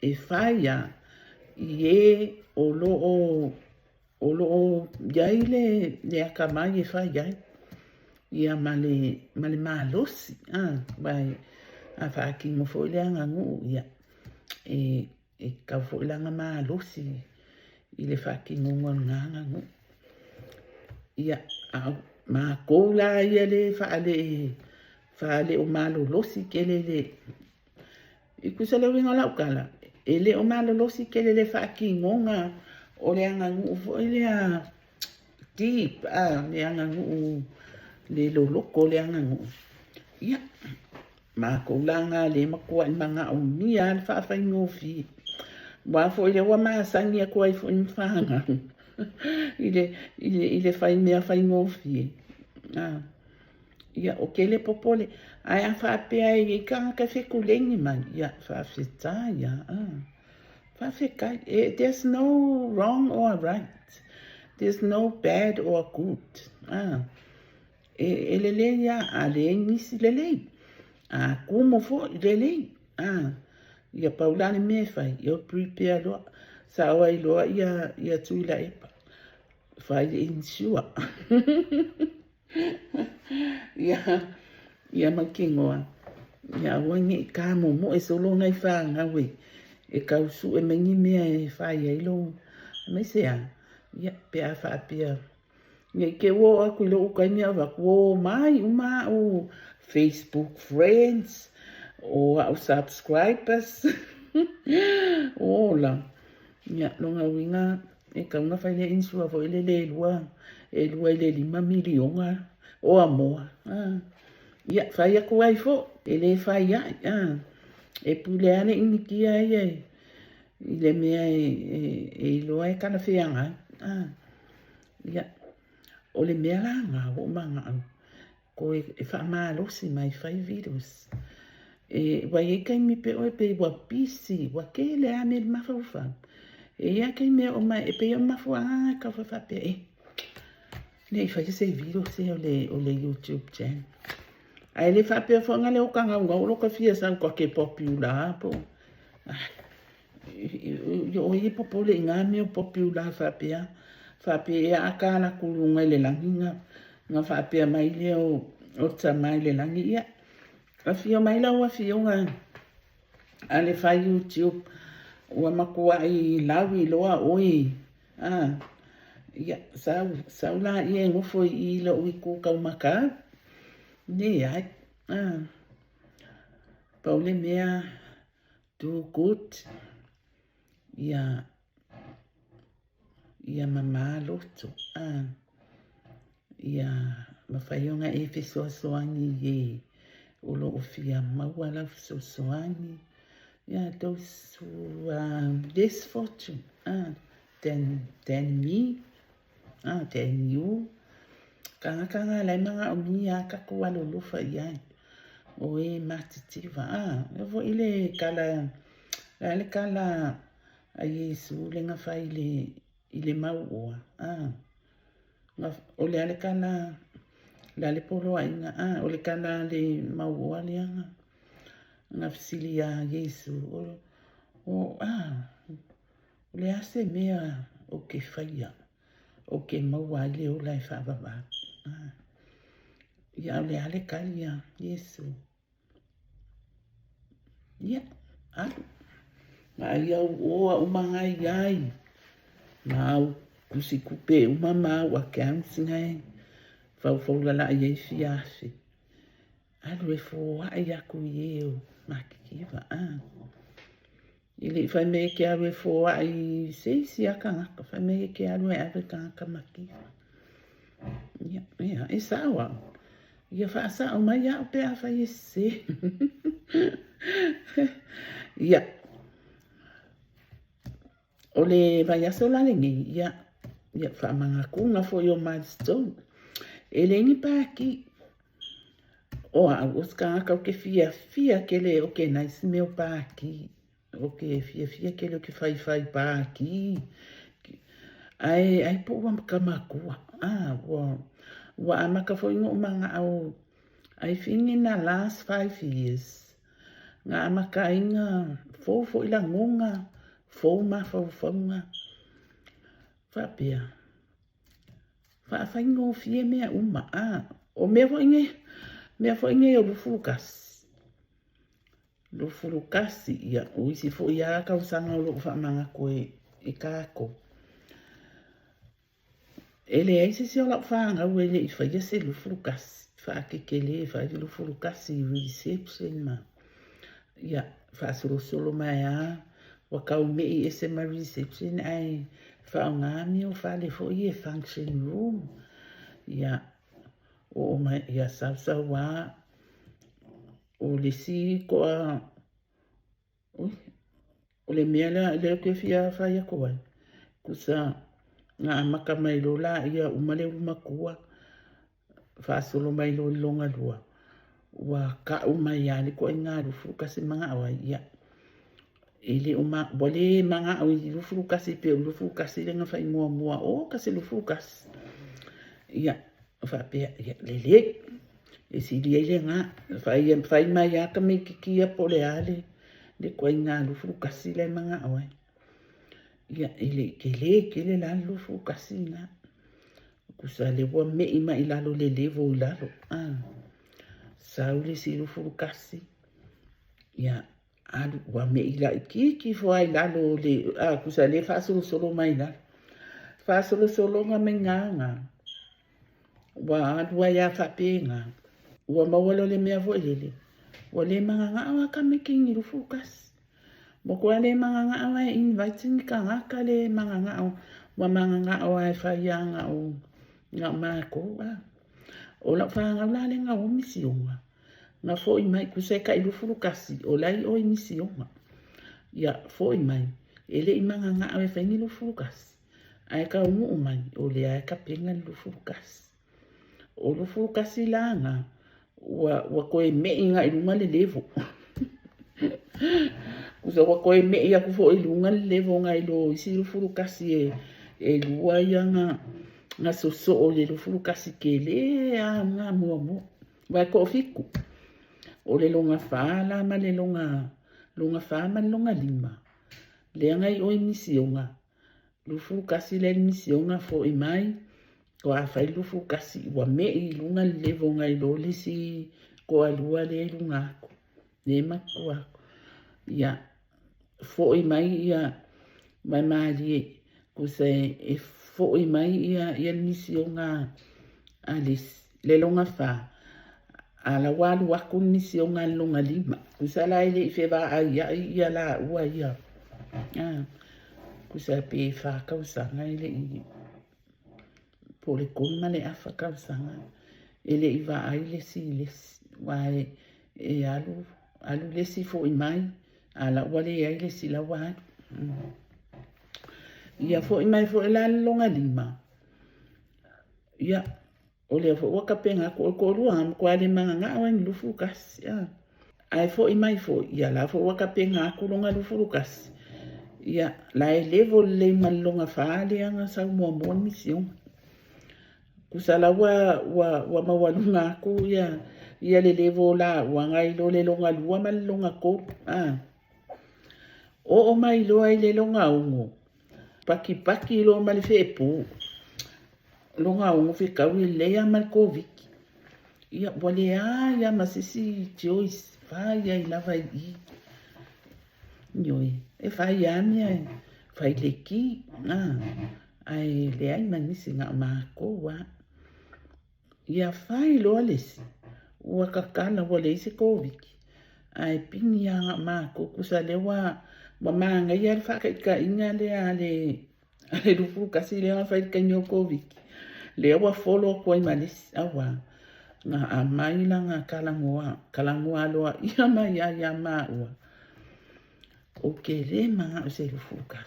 Speaker 1: e fai lava i e o lo o, o lo o i ai le atamai e fai ai, ia ma le, ma le malosi, a, aua a faatino foi le aganuu, ia, e, e tatau foi la ona malosi i le faatinoga o lena aganuu. Ia, a o matou la ia le faale o malolosi tele le, i tusa le uiga o lau tala, E le o malolosi tele le faatinoga o le aganuu foi lea deep, a, le aganuu le loloto o le aganuu. Ia, matou la na lea e matuai manaomia lava le faafaigofie. Aua foi lea ua masani atu ai foi ma fanau i le, i le, i le fai mea faigofie. A, ia, ou te le popole. Ae a faapea e i ai tagata e fetuleni mai, ia, faafetai lava. Faafetai. There's no wrong or right. There's no bad or good. A, e lelei lava, a leai nisi lelei. A tumu foi, lelei. A, ia pau la le mea e fai, ia prepare loa. Sao ai loa ia Tuilaepa. Fai le insure. Ia, ia mautinoa, ia aua ne i tamomoe solo nai fanau e tau sue mai ni mea e fai ai lou, aemaise a, ia, pe a faapea, ne i te i ua oo atu i lou taimi ae vaai atu ua omai uma au Facebook friends, o au subscribers, ola, ia, lona uiga, E tatau ona fai le insure foi lele e lua, e 2 i le 5 miliona o amoa. Ah. Ia, fai atu ai foi, e le fai ai. Ah. E pule lava le initia ia i le mea e iloa e talafeagai. Ah. Ia, o le mea la lena ua ou manao, Koe e faamalosi mai fai videos. E, ua i ai taimi pe oe pei ua busy, ua tele lava mea i le mafaufau. E i ai taimi e oo mai, e pei o le mafuaaga lena e tau faapea, e, ne i faia se videos o le YouTube channel. Ae le faapea foi na leo ka naunau o lo ka fia sau ka ke popular po. Ai, O ai e popole i ngā mea o popular faapea, faapea ea a ka ala atu i luga i le lagi na, na faapea mai lea o, o Tama i le lagi, ia, afio mai lau afioga a le fai YouTube, ua matuai lauiloa oe, a, ia, sau, sau laia e nofo i i lou itu taumatau, leai, a, pau le mea, Do good, ia, ia mamā loto, a, ia mafai ona e fesoasoani i e o lo o fia maua lau fesoasoani, ia, those who are less fortunate, a, than me, a, than you, tagata na la e manaomia a tatou alolofa i ai. O e matitiva, a, e foi le tala, le a le tala a Iesu le na fai i le, i le mauoa, a, na, o le a le tala, le a le poloaiga, a, o le tala a le mauoa lea na, na fesili iā Iesu, o, o, a, o le a se mea ou te faia? Ou te maua ai le ola e faavavau. Ah. Ia, o le a le tali a Iesu. Ia, alu. Vaai au oa uma ngai ai. Ma au tusi tupe uma ma au accounts ngai. Faufau lalai ai fia afe. Alu e foai aku i e o matitiva. Ah. E le i fai mai e ke alu e foai i se isi a tagata, fai mai e ke alu e ave tagata mativa. Ia, ia, e sao au. Ia faasao mai au pe a fai e sese. Ia, o le vaiaso la lenei, ia, ia, faamanatuga foi o milestone. E leai ni pākī. O au, o se tagata ou te fiafia tele e okenais mea o pākī. Ou te fiafia tele ou te whaiwhai pākī. Ae, ai po ua ka makua. Ah, ua, ua amata foi noʻu manaʻo, I think in the last 5 years, na amata ai na fou foi lagona, fou mafaufauga. Faapea, Faafaigofie mea uma, a, o mea foi nei, mea foi nei o 21. 21, ia, o isi foi lava tausaga o lo o faamanatu e tatou. E leai se isi o lau fanau e le i faia se 21, faakekelē fai le 21 reception ma, ia, faasolosolo mai lava. Ua tau me'i ese ma reception ae faaaoga mea o fale foi ia e function room. Ia, oo mai, ia sausau lava o le isi toa, ui, o le mea lea lea ou te fia fai atu ai, tusa na amata mai loa laia uma le ulu matua, faasolo mai loa i le lona lua, ua tau mai lava le ituaiga 21 e manao ai. Ia, e le o ma, ua le manao i le 21 pei o le 21 lea na fai muamua, o ka se 21. Ia, faapea, ia, lelei, e sili ai lena, fai, fai mai lava tamaititi ia po o le a le ituaiga 21 la e manao ai. Ia, e le i tele tele la le 21 lena. Tusa lea ua me'i mai i lalo i le level i lalo. Ah. Sau le isi 21. Ia, alu, ua me'i laitiiti ifo lava i lalo o le, ah, tusa lea e faasolosolo mai i lalo. Faasolosologa mai gā, ua alu ai lava faapena. Ua maua loa le mea foi lele, ua le magagao lava tamaiti i ni 21. Matua le magagao lava e invite ni tagata le magagao, ua magagao lava e fai lava na o, na o matou. Ah. O lau fanau la lea na o misiona, na foi mai, tusa e tai 21, o la e i o i misiona. Ia, foi mai, e le i magagao e fai ni 21, ae taunuu mai, o lea e tapena le 21. O 21 la na, ua, ua toe me'i agai i luga le level. Tusa ua toe me'i atu foi i luga le level nai lo isi 21 e, e lua ia na, na sosoo i le 21 tele lava na muamua. Aua e toafitu, o le lona fa la ma le lona, lona fa ma le lona lima, lea na i o i misiona, 21 lea i le misiona foi mai, toa fai le 21, ua me'i i luga le level nai lo le isi toalua lea i luga atu, lea e matua atu. Ia, foi mai ia waimalie, tusa e foi mai ia, ia le misiona a le isi, le lona fa, a la ua alu atu le misiona a le lona lima. Tusa la e le i fevaaiai ia laua ia. Ah, tusa pe fa tausaga e le i po o le 3 ma le afa tausaga e le i vaai le isi i le isi. Aua e, e alu, alu le isi foi mai, a la ua leai le isi la ua alu. Ia foi mai foi la le lona lima. Ia, o lea foi ua tapena atu, o le toalua na matua le magagao ai ni 21. A. Ae foi mai foi, ia la foi ua tapena atu lona 21. Ia, la e level lelei ma le lona fa lea na sau muamua le misiona. Tusa la ua, ua, ua maualuga atu ia, ia le level o laua nai lo le lona lua ma le lona tolu. A. Oo mai loa i le lona ono, pakipaki loa ma le feepu. Lona ono fetaui lelei lava ma le Koviti. Ia, ua leai lava ma se isi choice, fai ai lava i i. Ioe, e fai lava mea e fai le ki, ae leai ma nisi na o matou lava. Ia fai loa le isi, ua tatala ua leai se Koviti, ae pigi lava na o matou, tusa lea ua, ua manaia le faataitaiga lea a le A le 21 lea na fai i le taimi o le Koviti, lea ua follow atu ai ma le isi, auā, na aumai lana talanoa, talanoa aloaia mai ia ia maua, ou te le manao i se 21,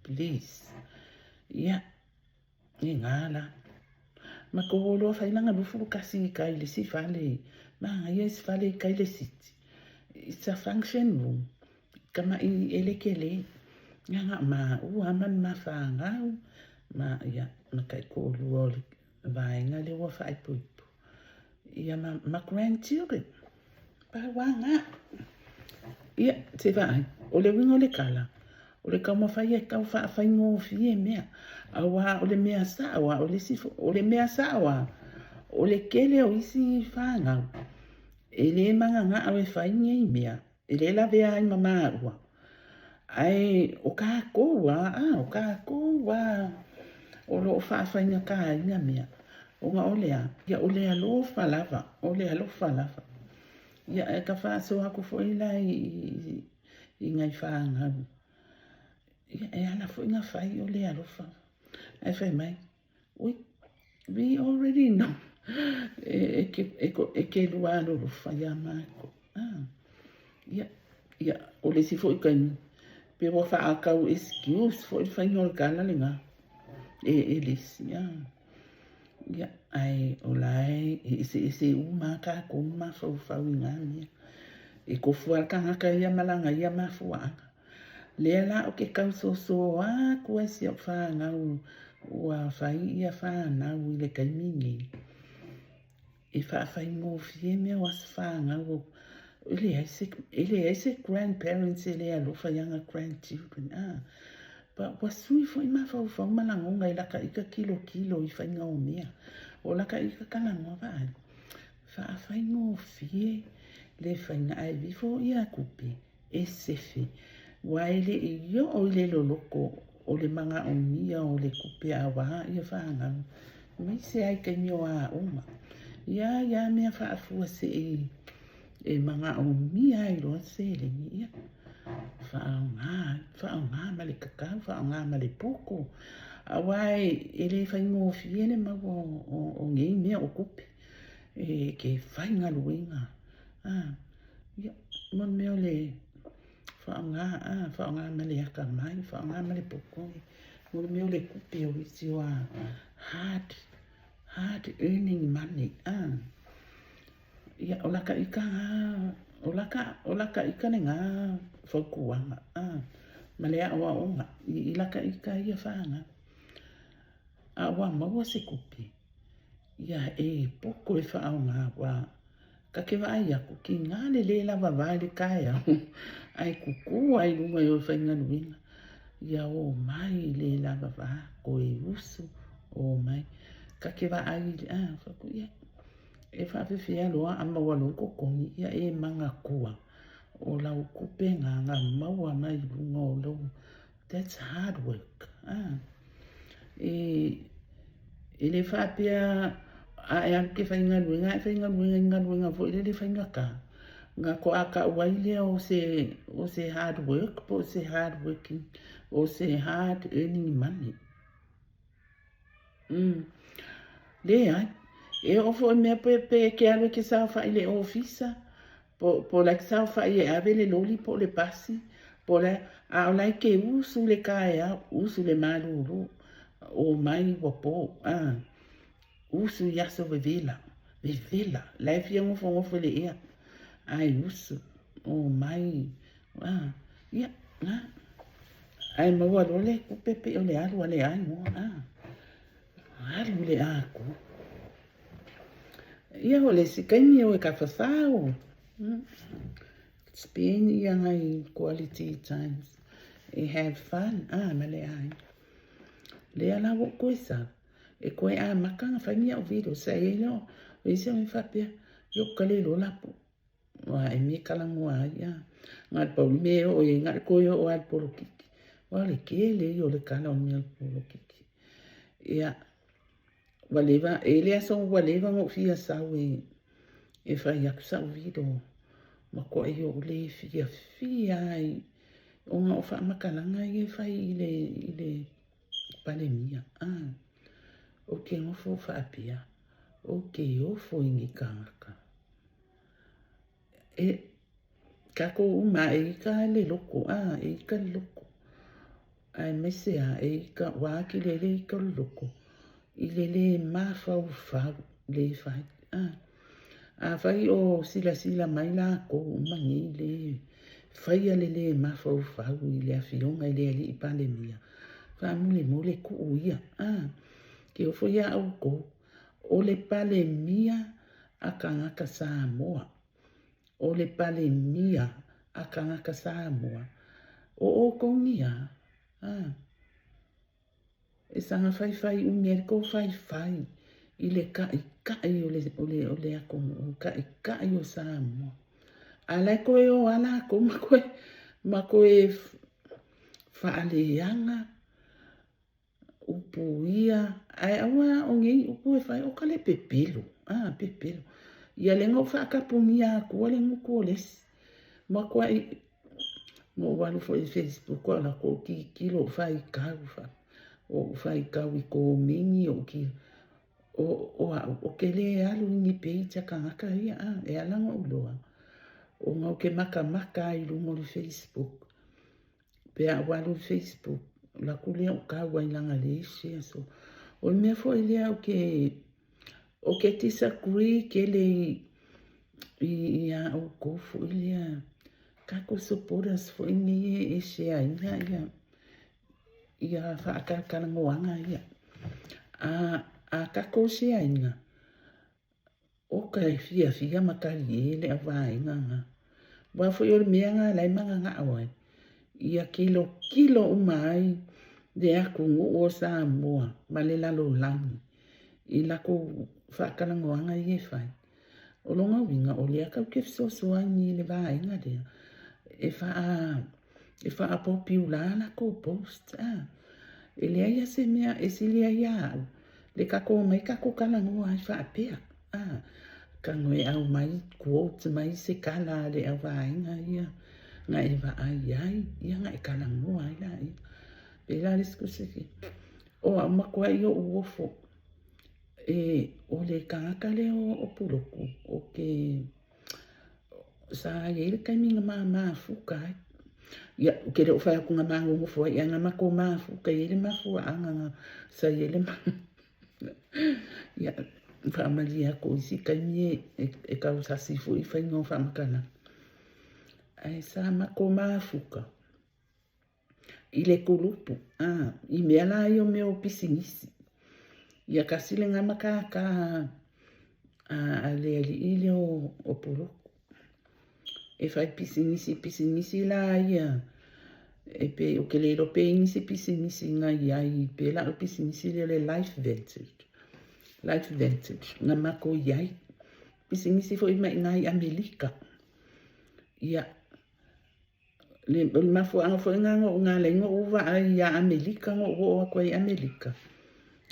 Speaker 1: please. Ia, e gā la. Matou o loa fai lana 21 i kai i le isi fale, manaia isi fale i kai le city. It's a function room. Tamaʻi e le tele, ia na o maua ma le ma fanau, ma ia ma taitoalua o le vaega lea ua faaipoipo, ia ma, ma grandchildren. Pau lava na. Ia, se vaai, o le uiga o le tala, o le taumafai e tau faafaigofie mea, auā o le mea sao lava, o le isi foi, o le mea sao lava, o le tele o isi fanau, e le magagao e fai nei mea, E le lavea ai ma maua. Ae o tatou lava, a, o tatou lava o lo o faafaigataina mea, ona o le a? Ia o le alofa lava, o le alofa lava. Ia ae ta faasoa atu foi la i, i, i nai fanau. Ia, e ala foi na fai o le alofa. Ae fai mai, we, we already know. E, e, e, e ke lua alolofa iā mākou. Ah. Ia, ia, o le isi foi taimi, pe ua faatau excuse foi le faiga o le tala lena e, e le isi. Ah. Ia, ae o la e eseese uma lava tatou mafaufau i na mea. E tofu lava le tagata ia ma lana ia mafuaaga. Lea la ou te tau soso atu ai si au fanau ua fai ia fanau i le taimi nei, e faafaigofie mea o aso fanau. E leai se, e leai se grandparents e le alofa i ana grandchildren, ah. But ua sui foi mafaufau ma lagona i laka ita tilotilo i faiga o mea. O laka ita talanoa vaai, faafaigofie le faiga ae vifo ia tupe e sefe, ua e le i oo i le loloto o le manaomia o le tupe auā ia fanau, aemaise lava i taimi o aoga. Ia ia mea faafuasei e manaomia ai loa le seleni, ia faaaoga ai, faaaoga ma le tatau, faaaoga ma le poto, aua e le faigofie le maua o nei mea o tupe, e te faigaluega. Ia, mo le mea o le faaaoga, a, faaaoga ma le atamai, faaaoga ma le pokole, mo le mea o le tupe o it's your hard, hard earning money, a. Ia, o laka ika a, o laka, o laka ika lena fautuaga, a, ma le aoaoga i, i laka ika ia fanau. A ua maua se tupe, ia e poko e faaaoga, ua Ta te vaai atu, tiga le le lavava i le taeao, ae tutu lava i luga i o e faigaluega. Ia omai le lavava, toe usu, omai. Ta te vaai i le, ah, fai atu, ia, e faafefea loa a maua loa le totogi, ia e manatua, o lau tupe na na maua mai luga o lou, that's hard work, ah. E, e le faapea a e alu ke faigaluega, a e faigaluega i galuega foi lele faigata, na toa tau ai lea o se, o se hard work po o se hard working, o se hard earning money. Mm. Leai. E oo foi mea pe, pe ke alu e ke saofai i le ofisa, po, po la ke saofai e ave le loli po o le pasi, po o le, a o la e ke usu le taeao, usu le malūlū, omai ua pō, ah, usu i aso vevela, vevela, la e fia nofonofo i le ea, ae usu, omai, ah, ia, na, ae maua loa le tupe pei o le alu a le aiga, ah, alu le atoa. Ia o le isi taimi o e tafafao. Spend ia ngai quality times. E have fun, ah, ma le aiga. Lea la ua ou toe sau, e toe amata ona fai ni au video sa i ai lea o isi au e faapea, ioe ka le iloa la po Ua emi e talanoa ai, a. Na o le pau le mea e oo i ai, na o le toe oo lava i le polokiki. Aua o le tele ia o le tala o mea o le polokiki. Ia, ua leva, e i ai le aso ua leva ona ou fia sau e, e fai atu sau video, matuai ou le fiafia ai ona o faamatalaga ia e fai i le, i le Palemia. A, ou te nofo faapea, ou te ofo i nei kānaka. E, kākou uma e ika le loko, a, e ika le loko. Aemaise a, e ika, ua atili ai le ika o le loko, i le lē mafaufau le fai, a. Afai o silasila mai lākou uma nei le faia le lē mafaufau i le Afioga i le Alii Palemia, faamolemole tuu ia, a. Ke ofo iā ʻoukou, o le Palemia a tagata Samoa. O le Palemia a tagata Samoa. O ʻoukou ni a? A. E saga faifai umi ai le kou faifai i le kaʻikaʻi o le, o le, o le atunuu, kaʻikaʻi o Samoa. A la e toe o a lākou ma koe, ma koe faaleaga upu ia, ae aua o nei upu e fai, o ka le pepelo, a, pepelo. Ia lea na ou faatapunia atua le gutu o le isi. Matuai. Na ou alu foi i Facebook o la ko tilotilo ou faitau fa ou faitau i komeni ou ki o o au o ke le alu i ni page a kangaka ia a e ala ona ou iloa ona ou te makamaka ai i luga o le Facebook pe a ou alu i le Facebook alu atu lea ou tau ai leaga o lea e share. So o le mea foi lea ou te ou te disagree tele i i a outou foi lea tatou supporters foi nei e share ina ia ia faatalatalanoaga ia. A a tatou share ina oka e fiafia ma talie le auvaega na. Aua foi o le mea na la e mananao ai, ia tilotilo uma ai le atunuu o Samoa ma le lalolagi i latou faatalanoaga ia e fai. O lona uiga, o lea tatou te fesoasoani i le vaega lea e faa e faapopiula latou post a. E leai lava se mea e sili ai ia au le tatou omai tatou talanoa ai faapea a. Tago e aumai quote mai se tala a le auvaega ia na e vaai ai, ia ona e talanoa ai laia. Pei la o le isi O au matuai ou ofo e o le tagata lea o Pulotu o ke sa i ai le taimi na ma mafuta ai. Ia, ou te le o fai atu na ma nonofo ai, ae na matou mafuta, e i ai le mafuaaga na sa i ai le Ia, faamalie atu o isi taimi e tau sasi foi faiga o faamatalaga. Ae sa matou mafuta i le kulupu, a, i mea la ia o mea o pisinisi. Ia tasi lena matata a le alii lea o Puluku. E fai pisinisi, pisinisi la ia, e pei, ou te le iloa pe i ai nisi pisinisi na i ai, pe la o le pisinisi lea o le Life Vantage, Life Vantage, na matou i ai. Pisinisi foi mai i ina i Amerika. Ia, O le mafuaaga foi lena na ou ala ai ona ou vaai ia Amerika na ou oo atu ai i Amerika,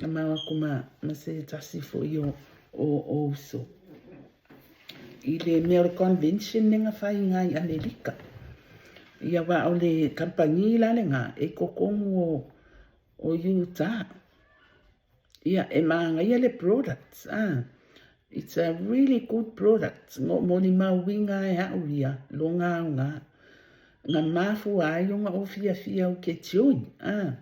Speaker 1: na ma o atu ma se tasi foi o uso i le mea o le convention lea na fai i ina i Amerika. Ia aua o le kamupani la lena e i totonu o Utah. Ia, e manaia le product, ah. It's a really good product. Na ou molimauina lava e au ia lona aoga. Na mafua ai ona ou fiafia ou te join, ah.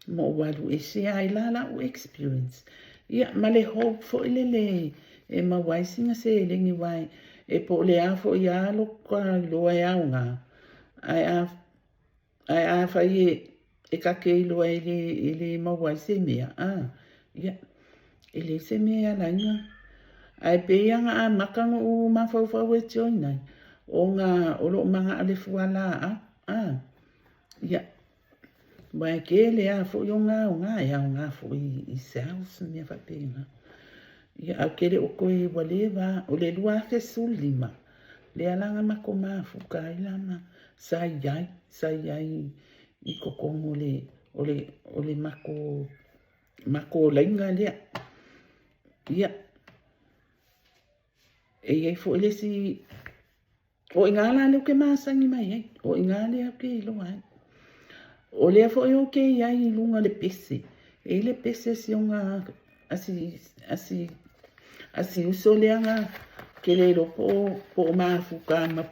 Speaker 1: Ma ou alu ese ai la lau experience. Ia, ma le hope foi lele e maua ai sina seleni aua e po o le a foi lava lou iloa e aoga, ae a Ae afai e ta te iloa e le maua ai se mea, a, ia, e leai se mea e ala ai ona. Ae pei lava ona amata ona ou mafaufau e join ai, ona o lou manao i le fualaau, a, ia, aua e tele lava foi ona aoga, e aoga foi i cells ma mea faapena. Ia, ae ou te le o toe, ua leva lava, o le 2015, lea la na matou mafuta ai la ma sa i ai, sa i ai i totonu o le, o le, o le matou, matou laina lea. Ia, e i ai foi le isi, o i ina la lea ou te masani mai ai, o i ina lea ou te iloa ai. O lea foi ou te i ai i luga o le pese, e i ai le pese si ona a si, a si, a si uso lea na ke le iloa po o, po o mafuta ma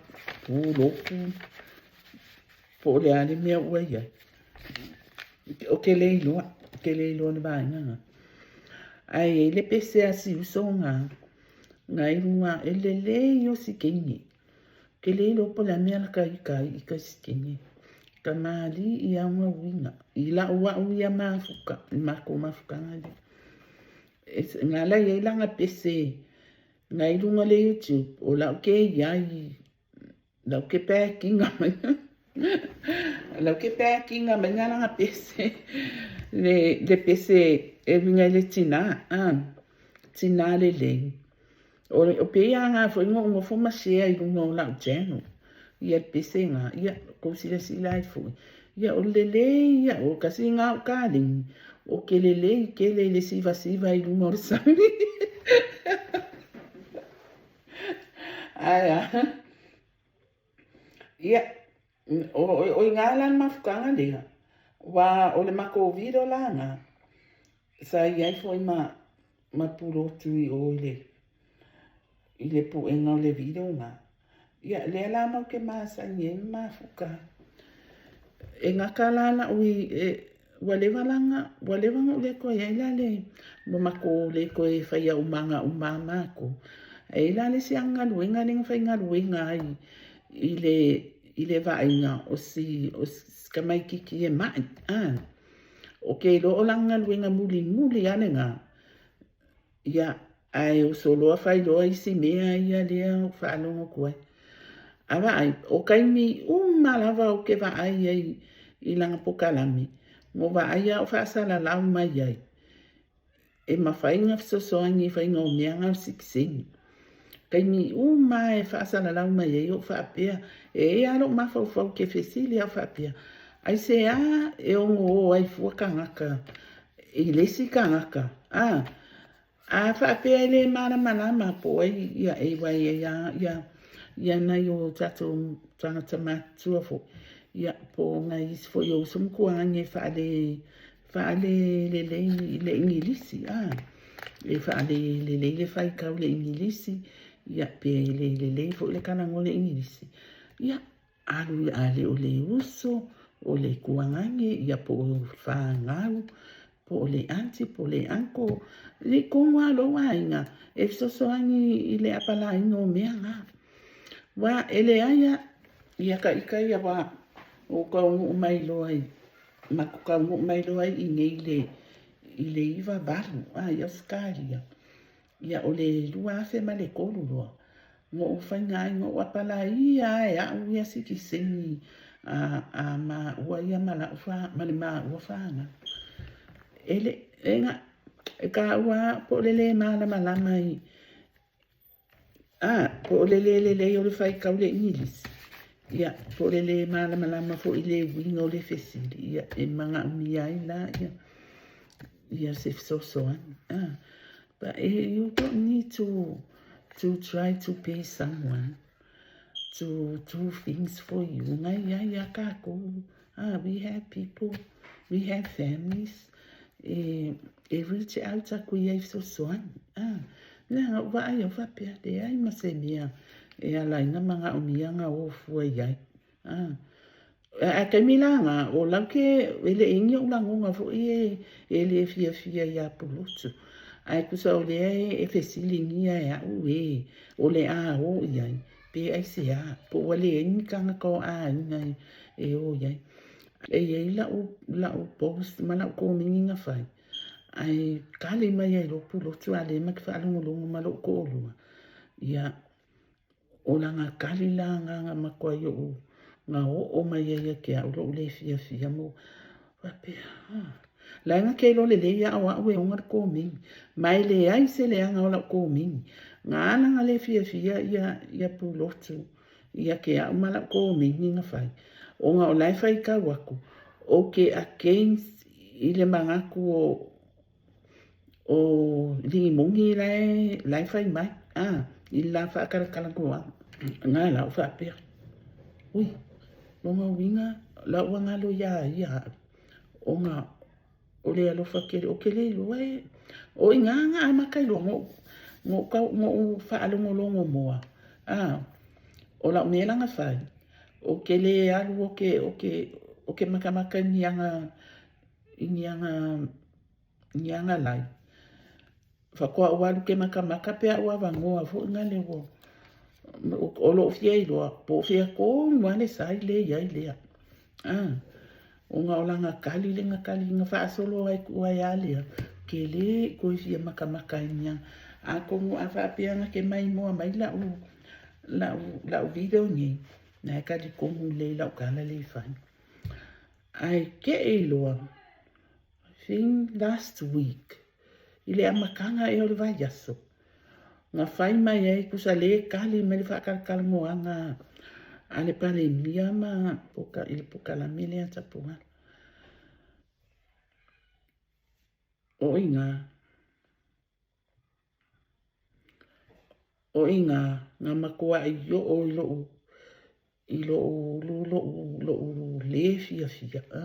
Speaker 1: puloku, po o le a le mea ua i ai. Ou te le iloa, ou te le iloa le vaega na. Ae i ai le pese a si uso na, na i luga, e lelei o si teine. Ke le iloa po o le a mea la ka ika ai i ka si teine. Kamali'i a ona uiga, i la'u a'u ia mafuta, i matou mafutaga lea. E, na ala i ai lana pese na i luga o le YouTube, o la'u ke iai, la'u ke back ina mai, la'u ke back ina mai na lana pese, le pese e uiga i le tina, a, tina lelei. O pei lava na foi na ou nofo ma share i luga o lau channel ia le pese na, ia tou silasila ai foi. Ia o le lelei ia, o kasi na o kaleni, o ke lelei tele i le sivasiva i luga o le sami. Ae a. Ia. O i gā la le mafukaga lea, wa o le makou video la ga, sa i ai foi ma ma Pulotu i o i le i le puega o le video ga. Ia, lea la mau ke masani ai ma mafuka ai. E gaka la la'u i, e, ua leva la na, ua leva na ou le toe i ai la le, ua matou le toe faia umaga uma a matou. E i ai la le isi aga galuega lea na faigaluega ai i le, i le vaaiga o si, o si tamaititi e ma'i, a. Ou te iloa o lana galuega mulimuli lava lena. Ia, ae oso loa fai loa isi mea ia lea ou faalogo atu ai. A vaai, o taimi uma lava ou te vaai ai i lana pokalame, na ou vaai lava o faasalalau mai ai, e mafai ona fesoasoani i faiga o mea na o le sitiseni. Taimi uma lava e faasalalau mai ai ou faapea, e i ai lava lou mafaufau ou te fesili lava ou faapea, aisea e ono o ai fua tagata i le isi tagata, a? A faapea e le malamalama po o ai ia e aua e i ai lava ia nai o tatou tagata matutua foi, ia po o nai isi foi o uso ma tuaagi e faale faalelelei i le Igilisi, a? E faalelelei le faitau i le Igilisi, ia pe le lelei foi le talanoa i le Igilisi, ia alu a le o le uso, o le tuagane, ia po o fanau, po o le aunty, po o le uncle, i totonu lava o lou aiga, e fesoasoani i le apalaiina o mea na. Aua e leai lava, ia ita ia aua ua ou taunuu mai loa i, matou taunuu mai loa i inei i le 98 a, i Ausetalia, ia o le 2003 loa, na ou faiga ai, na ou apalaia lava e au ia sitiseni a maua ia ma lau fa, ma le maua fanau. E le, e na, e taua lava po o le le malamalama i, a, po o le le lelei o le faitau i le Igilisi, ia, po o le le malamalama foi i le uiga o le fesili, ia, e manaomia ai la ia, ia se fesoasoani. A, but you don't need to try to pay someone to do things for you. Ngai ai a kākou. Ah, we have people, we have families. E, e reach out aku i ai fesoasoani. Ah, leaga ou vaai au faapea, leai ma se mea e ala ai na manaomia na o fua i ai. Ah, ae taimi la na, o lau ke, e le i ni ou lagona foi e, e le fiafia iā Pulotu. Ae tusa o lea e, e fesiligia e au e, o le a o i ai, pe aisea, po ua leai ni tagata o aiga e, e o i ai. E i ai lau, lau post ma lau komeni na fai, ae kali mai ai loa Pulotu a lea ma te faalogologo ma lou toalua, ia, O lana kali la na na matuai oʻu na oo mai ai ia te au loʻu le fiafia ma ou faapea, ha. Leaga ke iloa lelei a o aʻu e ona le komeni, ma e leai se leaga o lau komeni. Na ala na le fiafia ia, ia Pulotu ia te au ma lau komeni na fai, ona o la e faitau aku, ou te against i le manatu o, O Limoni la e, la e fai mai, a, i le la faatalatalanoaga. Na la ou faapea, ui, lona uiga, la ua galo iā ia au, ona o le alofa tele, ou te le iloa e, o i ina na amata ai loa ona ou, ona ou tau, ona ou faalogologo moa, a, o lau mea la na fai, ou te le alu ou te, ou te, ou te matamata i ni aga, i ni aga ni aga lai. Faatoa ou alu ke makamaka pe a ou avanoa foi na le ua o loo fia iloa po o fea tonu a le sai le iai lea. Ah, ona o lana kali le na kali na faasolo ai ku ai a lea, ke le i koe fia makamaka i ni aga. Atonu a faapea na ke maimoa mai lau, lau, lau video nei, na e talitonu lelei lau tala le i fai. Ae kei loa, I think last week, i le amataga ea o le vaiaso, na fai mai ai tusa le kali mai le faatalatalanoaga a le Palemia ma i le pokalame lea Tapuala. O i ina, o i ina, na matuai oo i lou. I lo'u lo'u lo'u lē fiafia a.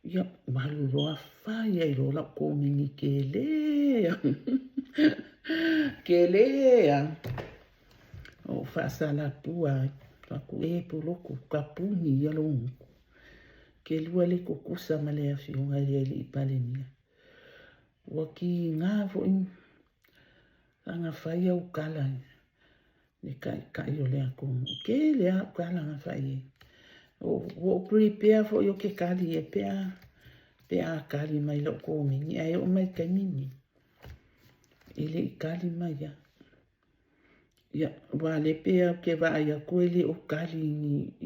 Speaker 1: Ia, ua alu loa fai ai loa la'u komeni kelē a. Kelē a. O'u fa'asalapua ai, fa'atu e poloku ka puni ia lou moku. Ke lua le tutusa ma le afioga i le Alii Palemia. Ua kīgā fo'i saga fai au tala i le Ta'ita'i o le atunuu. Kele a'u tala na fai ai. Ua ou prepare fo'i ou te tali ai pe a pe a tali mai la'u komeni ae oo mai i le taimi lenei e le'i tali mai a. Ia, ua le pei ou te vaai atu e le o tali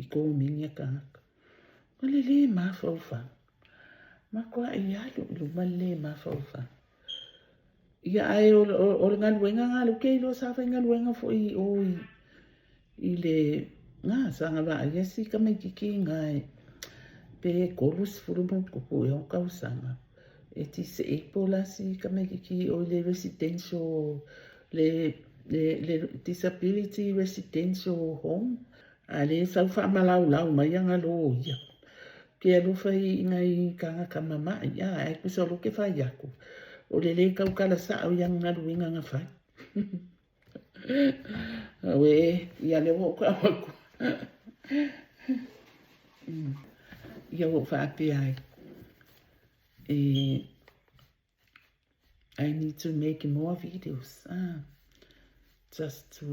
Speaker 1: i komeni a tagata. O le lē mafaufau. Matua'i alu i luma le lē mafaufau. Ia ae o, o, o le galuega na lea ou te iloa sa faigaluega foi i o i, i le na saga vaaia si tamaititi na e pe 30 ma ona tupu ea ona tausaga e disable la si tamaititi i o i le residential le, le, le disability residential home a lea e sau faamalaulau mai ana loia. Ke alofa i nai tagata mama'i a, ae tusa o lea ou te fai atu, o le lē tautala sa'o i ana galuega na fai. Auē, ia lea ua ou ta'u atu. Ia ua ou faapea ai, e I need to make more videos, ah, just to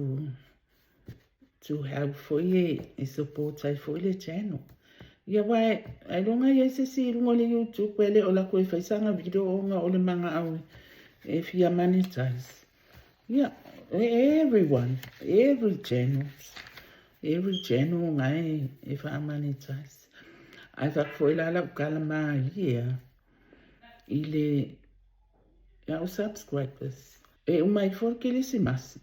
Speaker 1: to help foi e, e support ai foi le channel. Ia aua ailoga e i ai se isi i luga o le YouTube e le o lako e fai sana video ona o le mana'o e fia monetize. Ia, everyone, every channel, every channel nga e, e faa-monetize. Ae fai atu foi la lau tala malie a i le a'u subscribers. E uma ifo le Kerisimasi,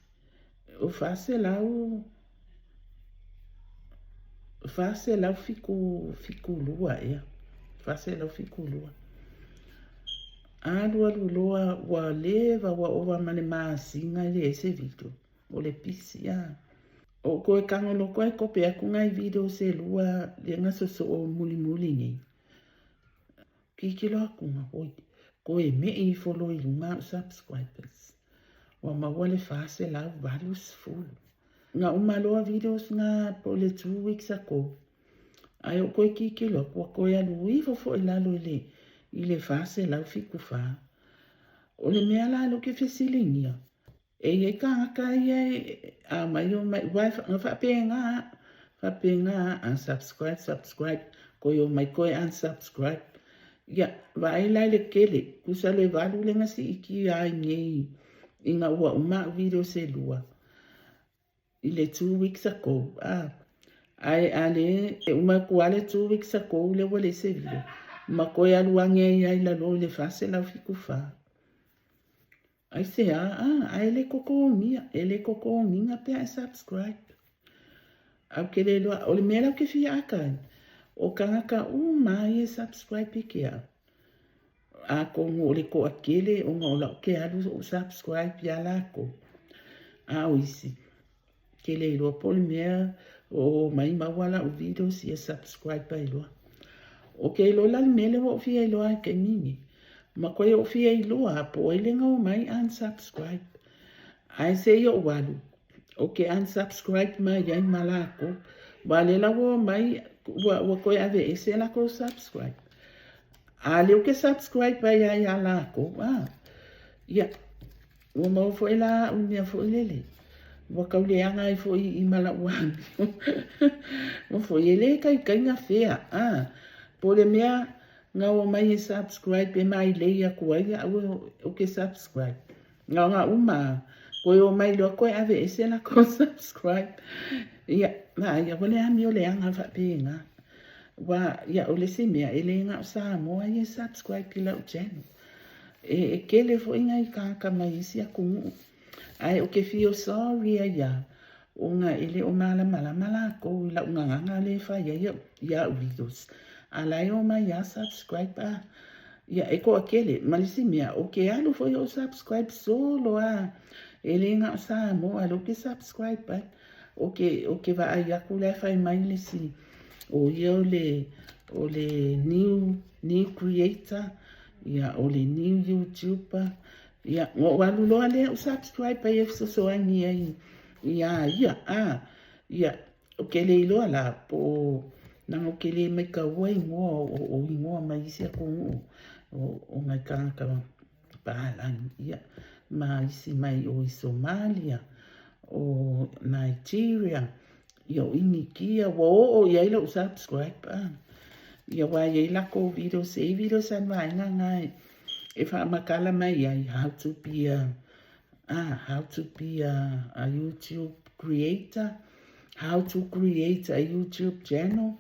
Speaker 1: o 472 ea, 472. Alualu loa ua leva ua ova ma le masina e leai se video, o le pisi a. Ou toe tago loa toe kope atu nai video se lua lea na sosoo mulimuli nei. Tilotilo atu ma oi, toe me'i ifo loa i luga a'u subscribers. Ua maua le 480. Na uma loa videos na po o le 2 weeks ago. Ae ou toe tilotilo atu ua toe alu ifo foi i lalo i le 474. O le mea la lea ou te fesiligia, E i ai tāngata ia e aumai o mai, aua na faapena, faapena, unsubscribe, subscribe, koe omai koe unsubscribe. Ia, vaai la i le tele, tusa le 8 lea na siitia ai nei ina ua uma au videos e lua i le 2 weeks ago. Ah, ae a le e uma atu lava le 2 weeks ago lea ua leai se video, ma toe alu ane ai lava i lalo i le 474. Aisea? A, ae le totogia, e le totogiina pe a e subscribe. Ae ou te le iloa, o le mea la ou te fia aka ai, o tagata uma lava ia e subscribe i ke au. Atonu o le toatele ona o lau ke alu ou subscribe iā latou. A o isi, ke le iloa po o le mea o omai maua lau videos ia subscribe ai loa. Ou te iloa la le mea lea ua ou fia iloa ai i le taimi lenei. Ma koe ou fia iloa po o ai lea na omai unsubscribe. Ae se i ou alu, ou te unsubscribe mai ai ma latou. Aua o lea la ua omai ua, ua toe aveese latou subscribe. A lea ou te subscribe ai lava iā latou, a. Ia, Ua maua foi la au i mea foi lele. Ua tau leaga ai foi i ma la'u amio. Ua foi e le taitaiga fea, a. Po o le mea na omai e subscribe e mailei atu ai a'u ou te subscribe. Na ona uma a, toe omai loa toe aveese latou subscribe. Ia, vaaia, ua le amio leaga faapena. Ua, ia, o le isi mea, e le na o Samoa ia e subscribe i la'u channel. E tele foi nai tagata mai isi atunuu, ae ou te feel sorry ai lava ona e le o malamalama latou i lau gagana lea e fai ai i au videos, a la e omai lava subscribe a. Ia, e toatele. Ma le isi mea, ou te alu foi ou subscribe solo lava, e le na o Samoa lea ou te subscribe ai. Ou te, ou te vaai aku la e fai mai le isi, o ia o le, o le new, new creator, ia, o le new YouTuber, ia, na ou alu loa lea ou subscribe ai e fesoasoani ai iā ia, a, ia, ou te le iloa la po o, leaga ou te le maitaua igoa o igoa mai isi atunuu o nai tagata palagi, ia, ma isi mai o i Somalia, o Nigeria, ia o Initia, ua oo i ai lou subscribe, a. Ia aua e i ai latou videos, e i ai videos a le vaega lena e faamatala mai ai how to be a, a, how to be a YouTube creator, how to create a YouTube channel,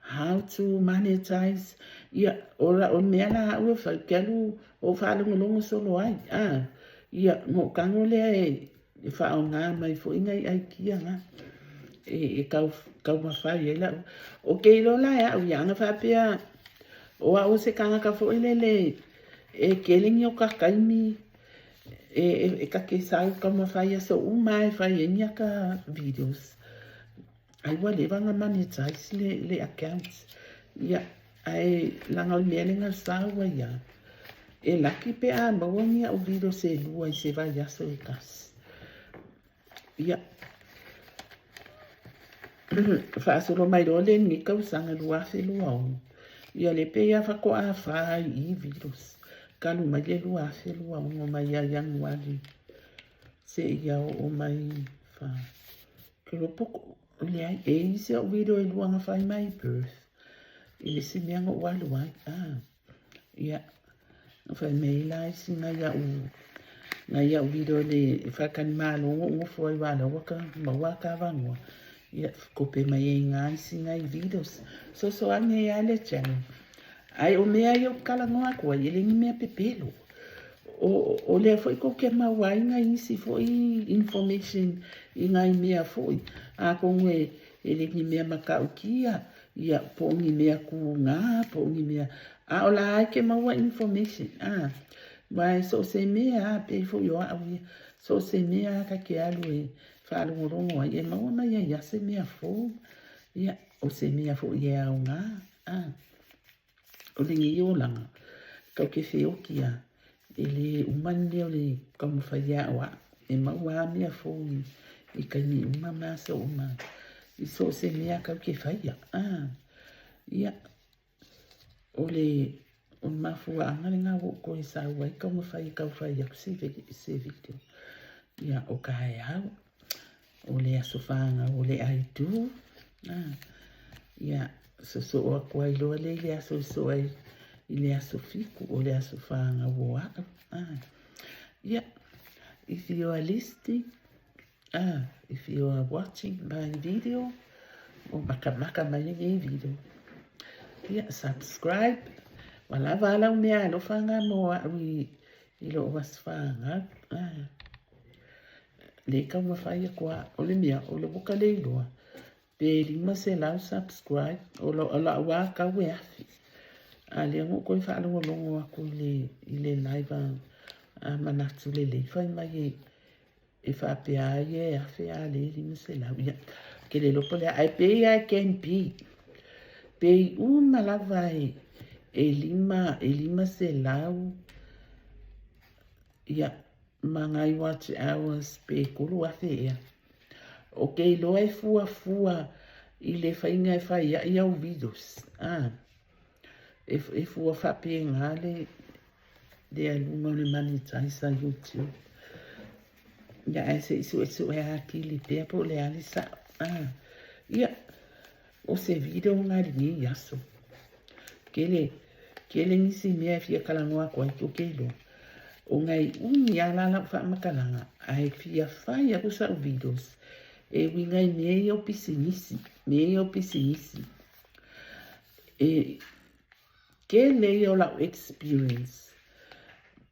Speaker 1: how to monetize, ia, o la, o le mea la aʻu e fai, ou te alu ou faalogologo solo ai, a, ia, ona ou tago lea e, e faaaoga mai foi nai aikia na, e, e tau, taumafai ai lau, ou te iloa la e au ia, ana faapea, o au o se tagata foi lele e tele ni o ta taimi, e, e, e ta te sau taumafai aso uma lava e fai ai ni ata videos. Ai ua leva ona monetize le, le account. Ia, ae leaga o le mea lea na sau ai lava, e laki pe a maua ni au videos e lua i se vaiaso e tasi. Ia, faasolo mai loa lea i lenei tausaga 2026, ia lea pei lava faatoa fa ai i i videos, talu mai le 2026 mai ia Ianuari seia oo mai fa. Keropoko, leai, e i ai isi au video e lua na fai mai i Perth, i le isi mea na ou alu ai, ah, ia, na fai mai ai la isi nai au, nai au video i le faletalimalo na ou nofo ai aua o lea ua ta maua ata avanoa, ia, kope mai ai i ina isi nai videos. Soso ane ai lava le channel. Ae o mea ia ou te talanoa atu ai, e le ni mea pepelo. O, o lea foi tou te maua ai nai isi foi information i nai mea foi, atonu e, e le ni mea matautia, ia, po o ni mea kūgā, po o ni mea, a o la e te maua information, a, aua e so o se mea lava, pei foi o au ia, so o se mea lava ta te alu e faalogologo ai, e maua mai ai lava se mea fou, ia, o se mea foi e aoga, a. O lenei olaga, tou te feoki a, e le uma le mea o le taumafai e aʻoaʻo, e maua lava mea fou i taimi uma ma aso uma, i so o se mea tou te faia. A, ia, o le, o le mafuaaga lena ua ou toe sau ai taumafai e tau fai atu se, se video. Ia, o taeao. O le aso fanau o le aitu, a, ia, sosoo atu ai loa lea i le aso e sosoo ai i le aso fitu, o le aso fanau o a'u, a. Ia, if you are listening, a, if you are watching my video, o makamaka mai lenei video, ia, subscribe, ua lava a lau meaalofa lena mo a'u i, i lo'u aso fanau, a. Le taumafai atu a, o le mea, o le ua ka le iloa, pe 500 subscribe, o la'u lava tau e afe. A lea na ou toe faalogologo atu i le, i le live a, a Manatu Lelei, fai mai e, e faapea a ia e afe a lea e 500. Ia, ou te le iloa po o le a, ae pei lava e can be, pei uma lava e, e lima, e 500, ia, Ma ngai watch hours pe 3000 ea. O ke iloa e fuafua i le faiga e fai ai au videos, a. E, e fua faapena le, le aluga o le monetize a YouTube. Ia, ae se i suesue atili pea po o le a le sa'o, a. Ia, o se video lena i lenei aso. Tele, tele nisi mea e fia talanoa atu ai, ou te iloa. Ona e umi lava la lau faamatalaga, ae fia fai aku sau videos e uiga i mea ia o pisinisi, mea ia o pisinisi. E tele ia o lau experience,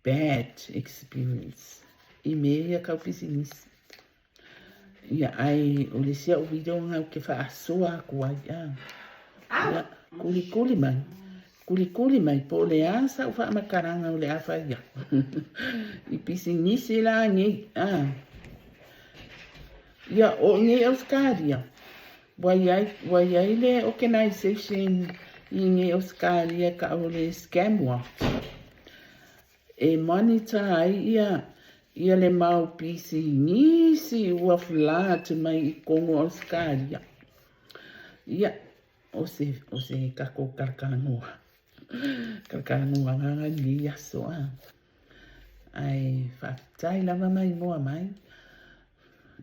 Speaker 1: bad experience i mea ia tau pisinisi. Ia, ae o le isi au video lena ou te faasoa atu ai, a. Ia, kulikuli mai, kulikuli mai, po o le a sau faamatalaga o le a fai aku i pisinisi la nei, a. Ia, o i nei Ausetalia, ua i ai, ua i ai le organisation i nei Ausetalia e tau o le Scamwatch e monitor ai ia ia le mau pisinisi ua flood mai i totonu o Ausetalia. Ia, o se, o se tatou talatalanoa, talatalanoaga lena i lenei aso a. Ae faafetai lava maimoa mai.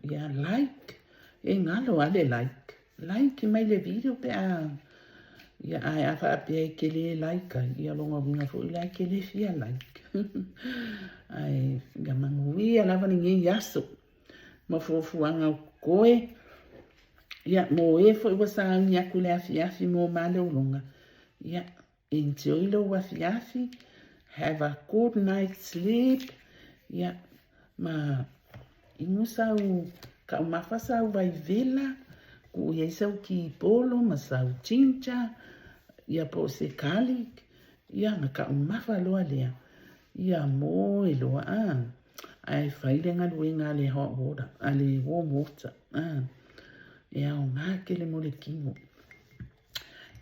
Speaker 1: Ia like, e galo lava le like. Like mai le video pe a ia ae a faapea e te le like ai, ia lona uiga foi la e te le fia like. Ae ia manuia lava lenei aso ma fuafuaga o totoe. Ia mo e foi ua sauni atu i le afiafi mo malologa, ia Enjoy lou afiafi, have a good night sleep, ia, ma inu sau taumafa sau vaivela, tuu i ai sau ti polo ma sau ginger, ia po o se garlic, ia ona taumafa loa lea, ia moe loa, a, ae fai le galuega a le hot water, a le warm water, a, e aoga tele mo le tino.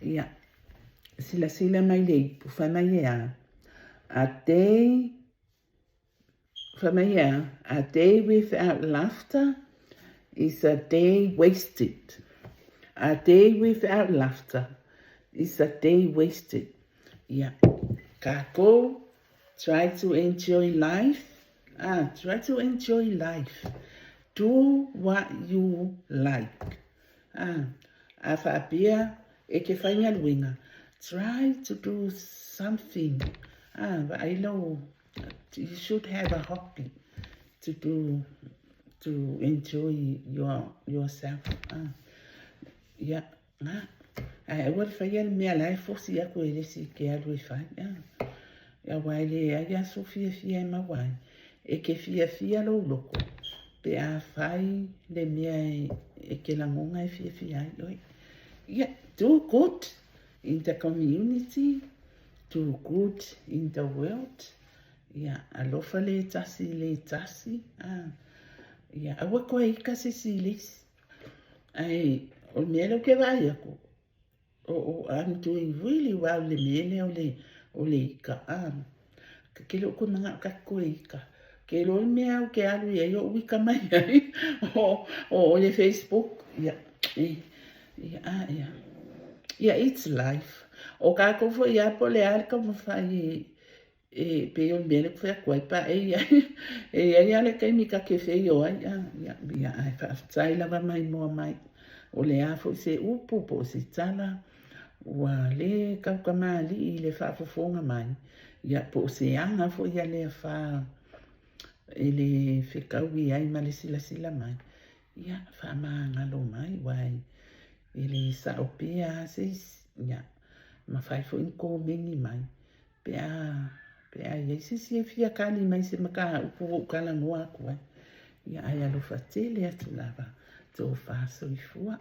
Speaker 1: Ia, silasila mai le ipu, fai mai e a? A day, fai mai e a? A day without laughter is a day wasted. A day without laughter is a day wasted. Ia, kākou, try to enjoy life. Ah, try to enjoy life. Do what you like. A, a faapea e te faigaluega, try to do something, a, vaai lou, you should have a hobby to do, to enjoy your, yourself, a, ia, a, ae aua le faia le mea la e fosi atu e le isi e te alu e fai, a, aua e leai aso fiafia e maua ai, E te fiafia lou loko pe a fai le mea e te lagona e fiafia ai oe. Ia, do good in the community, do good in the world. Ia, alofa le tasi i le tasi. Ah. Ia, aua koe ika se isi i le isi. Ae, o le mea lea ou te vaai atu, Oh, I'm doing really well le mea lea o le, o le ika. Ah, ke le o koe manaʻo ka koe ika. Ke loa le mea au ke alu i ai oʻu ika mai ai, o, o, o le Facebook. Ia, e, ia, ah, ia. Ia, it's life. O kākou foi a po o le a le taumafai e, E pei o le mea lea ou te fai atu ai pa e i ai, e i ai lava le taimi ta te feio ai, a, ia, ia, ae faafetai lava maimoa mai. O le a foi se upu po o se tala, ua lē tautamalii i le faafofoga mai, ia, po o se aga foi a le afa e le fetaui ai ma le silasila mai, ia, faamagalo mai, aua e le sao pea lava se isi, ia, mafai foi ona komeni mai, Pe a, pe a i ai se isi e fia kali mai se mataupu ua ou talanoa atu ai, ia ae alofa tele atu lava, tofa soifua.